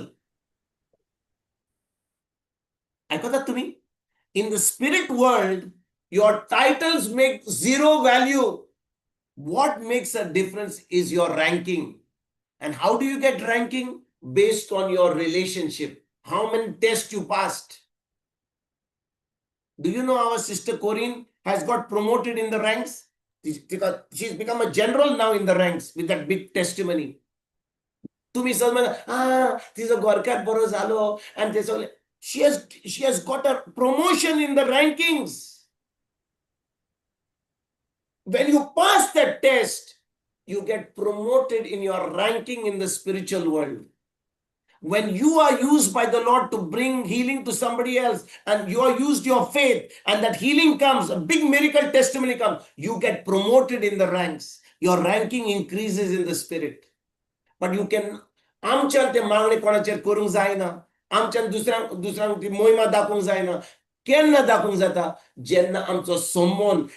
आयकतात तुम्ही? In the spirit world, your titles make zero value. What makes a difference is your ranking. And how do you get ranking? Based on your relationship. How many tests you passed. Do you know our sister Corinne has got promoted in the ranks? She's become a general now in the ranks with that big testimony. तुम्ही सहज म्हणा, ah, तिचो गोरकार बरो जालो आनी ते सगळे. She has got a promotion in the rankings. When you pass that test, you get promoted in your ranking in the spiritual world. When you are used by the Lord to bring healing to somebody else, and you are used your faith, and that healing comes, a big miracle testimony comes, you get promoted in the ranks. Your ranking increases in the spirit. But you can, आमच्यान ते मागणे कोणाचेर करूंक जायना, आमच्यान दुसऱ्यांक दुसऱ्यांक ती मोहिमा दाखोवंक जायना. केन्ना दाखोवंक जाता? जेन्ना आमचो संबंद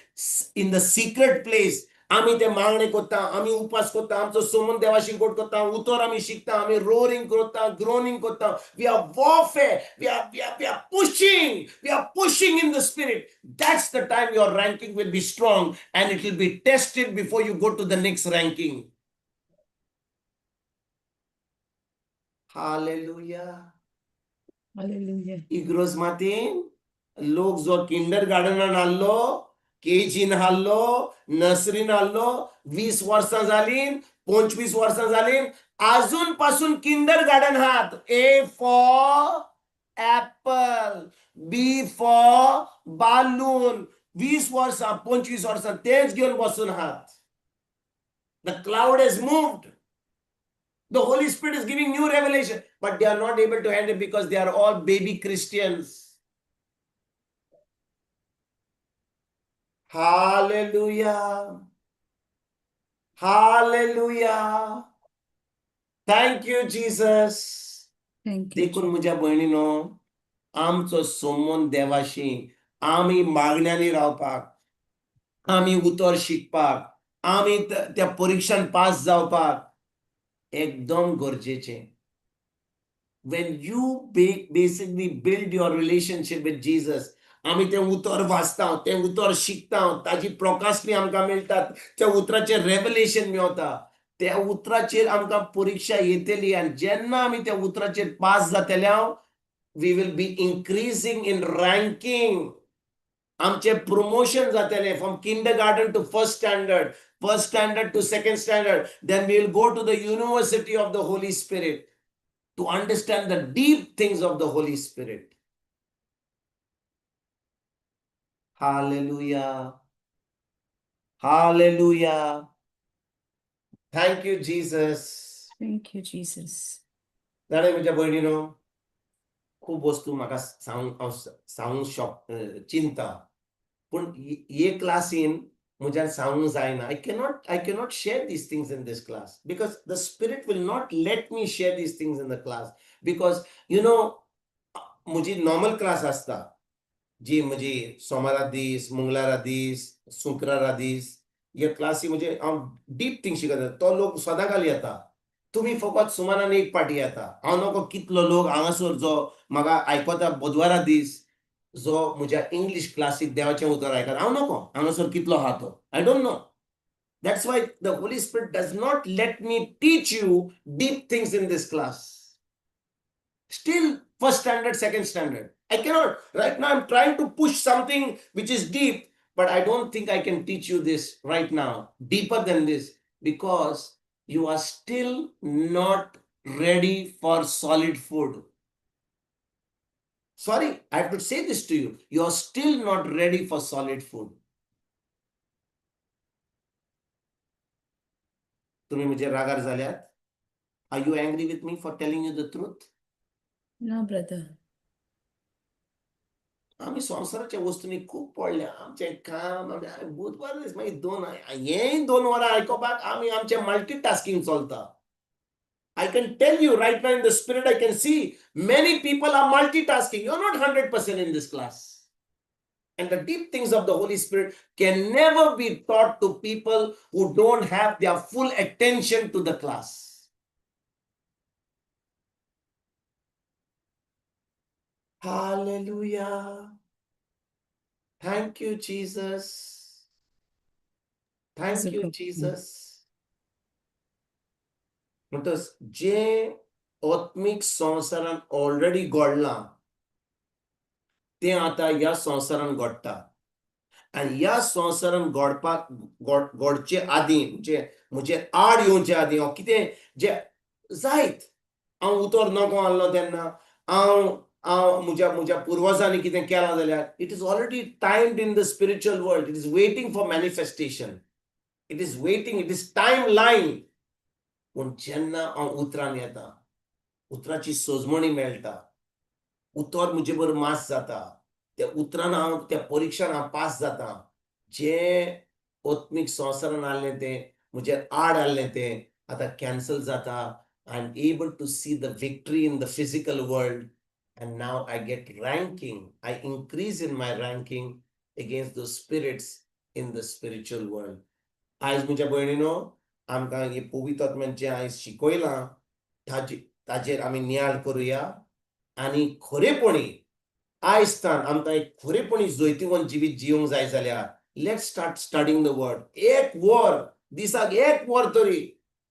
इन the secret place, आमी ते मागणे करता, आमी उपास करता, आमचो संबंद देवाशी गोड करता, उतर आमी शिकता, आमी रोरिंग करता, ग्रोनिंग करता. We are warfare, we are pushing, we are pushing in the spirit. That's the time your ranking will be strong, and it will be tested before you go to the next ranking. Hallelujah. Hallelujah. इग्रोज मातीन लोक जो Kinder गार्डनान आहलो केजीन हाडलो, नर्सरीन हाडलो, 20 वर्सां जालीं, 25 वर्सां जालीं, आजून पासून किंडर गार्डन हात. A for apple, B for balloon. 20 वर्सां 25 वर्सां तेच घेवन बसून आहात. The cloud has moved. The Holy Spirit is giving new revelation, but they are not able to handle it because they are all baby Christians. Hallelujah. Hallelujah. Thank you, Jesus. Thank you. देखून म्हज्या भयणीनो, आमचो संबंद देवाशी आमी मागण्यांनी रावपाक, आमी उतर शिकपाक, आमी त्या परिक्षान पास जावपाक एकदम गरजेचें. When you basically build your relationship with Jesus, आमी तें उतर वाचता, तें उतर शिकता, ताजी प्रकाशणी आमकां मेळटात, त्या उतराचेर रेवलेशन मेवता, त्या उतराचेर आमकां परिक्षा येतली आनी जेन्ना आमी त्या उतराचेर पास जातले, we will be increasing in ranking. आमचें प्रमोशन जातलें from kindergarten to first standard, first standard to second standard, then we will go to the university of the Holy Spirit to understand the deep things of the Holy Spirit. Hallelujah. Hallelujah. Thank you, Jesus. Thank you, Jesus. जाणा म्हज्या भयणीनो, खूब वस्तू म्हाका सांगूंक हांव सांगूंक शक चिंता, पूण हे क्लासीन म्हज्यान सांगूंक जायना. I cannot share these things in this class because the spirit will not let me share these things in the class, because you know म्हजी नॉर्मल क्लास आसता, जी म्हजी सोमारा दीस, मंगळारा दीस, शुक्रारा दीस, हे क्लासी म्हणजे हांव डीप थिंग शिकयता. तो लोक सदांकाल येता. तुमी फकत सुमारान एक पाटी येता. हांव नको कितलो लोक हांगासर जो म्हाका आयकता बुधवारा दीस, जो म्हज्या इंग्लीश क्लासीक देवाचें उतर आयकता, हांव नको हांगासर कितलो आहा तो, I don't know. That's why the Holy Spirit does not let me teach you deep things in this class. Still first standard, second standard. I cannot. Right now I'm trying to push something which is deep, but I don't think I can teach you this right now, deeper than this, because you are still not ready for solid food. Sorry, I have to say this to you. You are still not ready for solid food. तुम्ही म्हणजे रागार झाल्यात? Are you angry with me for telling you the truth? No, brother. आमी संवसाराच्या वस्तूंनी खूब पडल्या. आमचें काम बुधवार दीस मागीर दोन हेंय 2 वरां आयकुपाक आमी आमचें मल्टीटास्कींग चलता. I can tell you right now in the spirit, I can see many people are multitasking. You're not 100% in this class. And the deep things of the Holy Spirit can never be taught to people who don't have their full attention to the class. Hallelujah. Thank you, Jesus. Thank you, Jesus. म्हणटच जें आत्मीक संवसारान already घडलां तें आतां ह्या संवसारान घडटा. आनी ह्या संवसारान घडपाक घडचे आदीं, म्हणजे म्हजे आड येवचे आदीं, हांव कितें जें जायत, हांव उतर नको आहलो तेन्ना हांव हांव म्हज्या म्हज्या पुर्वजांनी कितें केलां जाल्यार, it is already timed in the spiritual world. It is waiting for manifestation. It is waiting. It is time line. पूण जेन्ना हांव उतरान येता, उतराची सजमणी मेळटा, उतर म्हजे बरोबर मास जाता, त्या उतरान हांव त्या परिक्षान हांव पास जाता, जें आत्मीक संवसारान आहलें तें म्हजे आड आहलें तें आतां कॅन्सल जाता. I am able to see the victory in the physical world, and now I get ranking. I increase in my ranking against the spirits in the spiritual world. आयज म्हज्या भयणीनो, आमकां हे पवित्र आत्म्यान जें आयज शिकयलां ताजेर आमी नियाळ करुया आनी खरेपणी आयज तान आमकां एक खरेपणी जैतिवंत जिवीत जिवंक जाय जाल्यार, let start studying the word. 1 वर दिसाक, 1 वर तरी,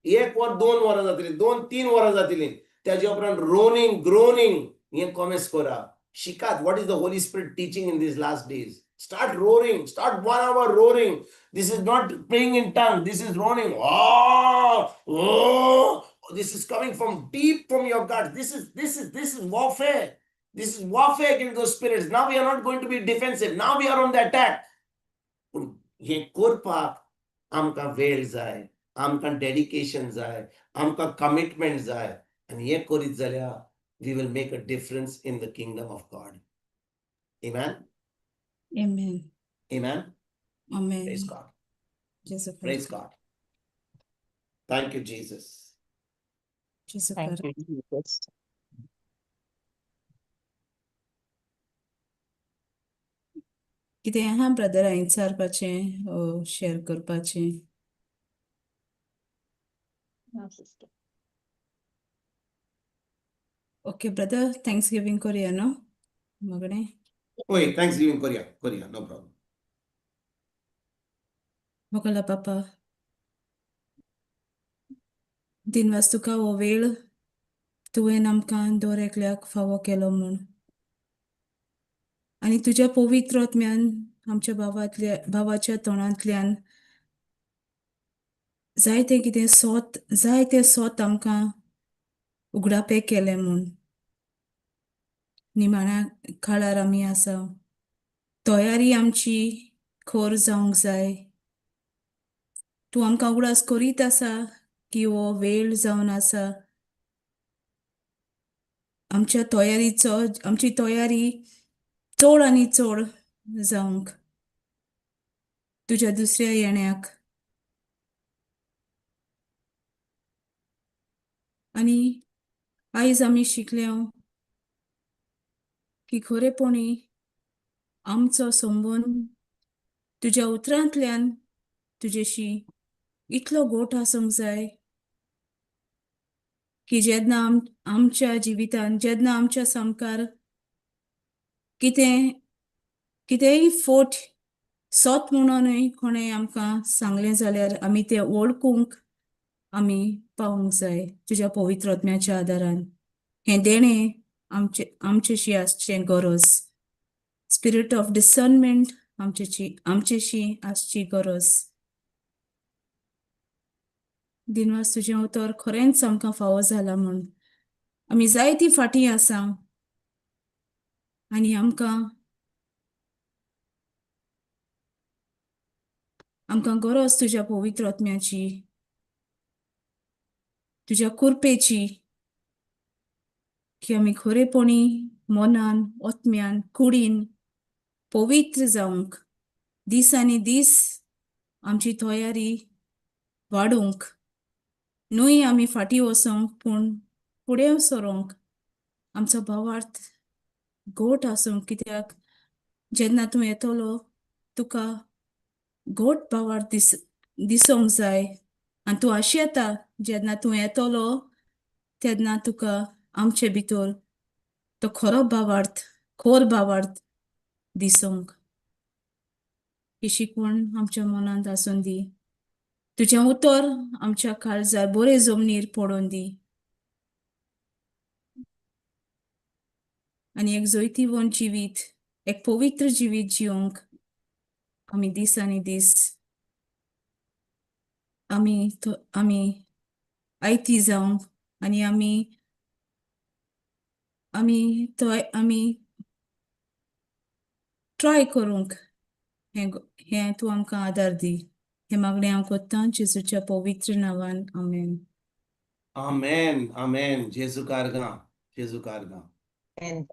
1 वर 2 वरां जातलीं, 2-3 वरां जातलीं. त्याच्या उपरांत रोनिंग ग्रोनिंग हें कॉमेस करा, शिकात. What is the Holy Spirit teaching in these last days? Start roaring. Start 1 hour roaring. This is not praying in tongue. This is roaring. Oh, oh. This is coming from deep from your gut. This is warfare. This is warfare against those spirits. Now we are not going to be defensive. Now we are on the attack. पूण हें करपाक आमकां वेळ जाय, आमकां dedication जाय, आमकां commitment जाय आनी हें करीत जाल्यार we will make a difference in the kingdom of God. Amen. Amen. Amen. Amen. Praise God. Gesù Praise God. Thank you, Jesus. Gesù Thank you, Jesus. कितें आहा ब्रदर विचारपाचें, शेअर करपाचें? No, sister. Okay brother, thanks giving करूया न्हू मगणे? ओय, thanks giving करूया, करूया, no problem. Mogla बापा, दिनवास तुका हो वेळ तुवें आमकां दर एकल्याक फावो केलो म्हूण आनी तुज्या पवित्र आत्म्यान आमच्या भावांतल्या भावाच्या तोंडांतल्यान जायतें कितें सोत, जायतें सोत आमकां उगडापें केलें म्हूण. निमाण्या काळार आमी आसा, तयारी आमची खर जावंक जाय. तूं आमकां उगडास करीत आसा की हो वेळ जावन आसा आमच्या तयारीचो, आमची तयारी चड आनी चड जावंक तुज्या दुसऱ्या येण्याक. आनी आयज आमी शिकले की खरेपणी आमचो संबंद तुज्या उतरांतल्यान तुजेशी इतलो गोट आसूंक जाय की जेन्ना आमच्या जिवितान, जेन्ना आमच्या सामकार कितें कितेंय फोट सोत म्हणूनय कोणें आमकां सांगलें जाल्यार आमी तें वळखूंक आमी पावूंक जाय तुज्या पवित्र आत्म्याच्या आदारान. हें देणें आमचे आमचेशी आसचें गरज, स्पिरीट ऑफ डिसर्नमेंट आमचेशी आमचेशी आसची गरज. दिनवास तुजें उतर खरेंच आमकां फावो जालां म्हूण. आमी जायती फाटीं आसा आनी आमकां आमकां गरज तुज्या पवित्र आत्म्याची, तुज्या कृपेची की आमी खरेपणी मनान, आत्म्यान, कुडीन पवित्र जावंक, दीस आनी दीस आमची तयारी वाडोवंक, न्हय आमी फाटीं वचोंक पूण फुडें सरोंक, आमचो भावार्थ घोट आसूंक. कित्याक जेन्ना तूं येतलो तुका घोट भावार्थ दिसोंक जाय आनी तूं आशेता जेन्ना तूं येतलो तेन्ना तुका आमचे भितर तो खरो भावार्थ, खोर भावार्थ दिसोंक. ही शिकवण आमच्या मनांत आसून दी. तुजें उतर आमच्या काळजार बरे जमनीर पडोवन दी आनी एक जैतिवंत जिवीत, एक पवित्र जिवीत जिवंक आमी दीस आनी दीस आमी आमी आयती जावंक आनी आमी आमी थंय आमी ट्राय करूंक हें हें तूं आमकां आदार दी. हें मागणें हांव कोत्तां जेजूच्या पवित्र नांवान. आमेन. आमेन, आमेन. जेजू कारगां, जेजू कारगां. Amen.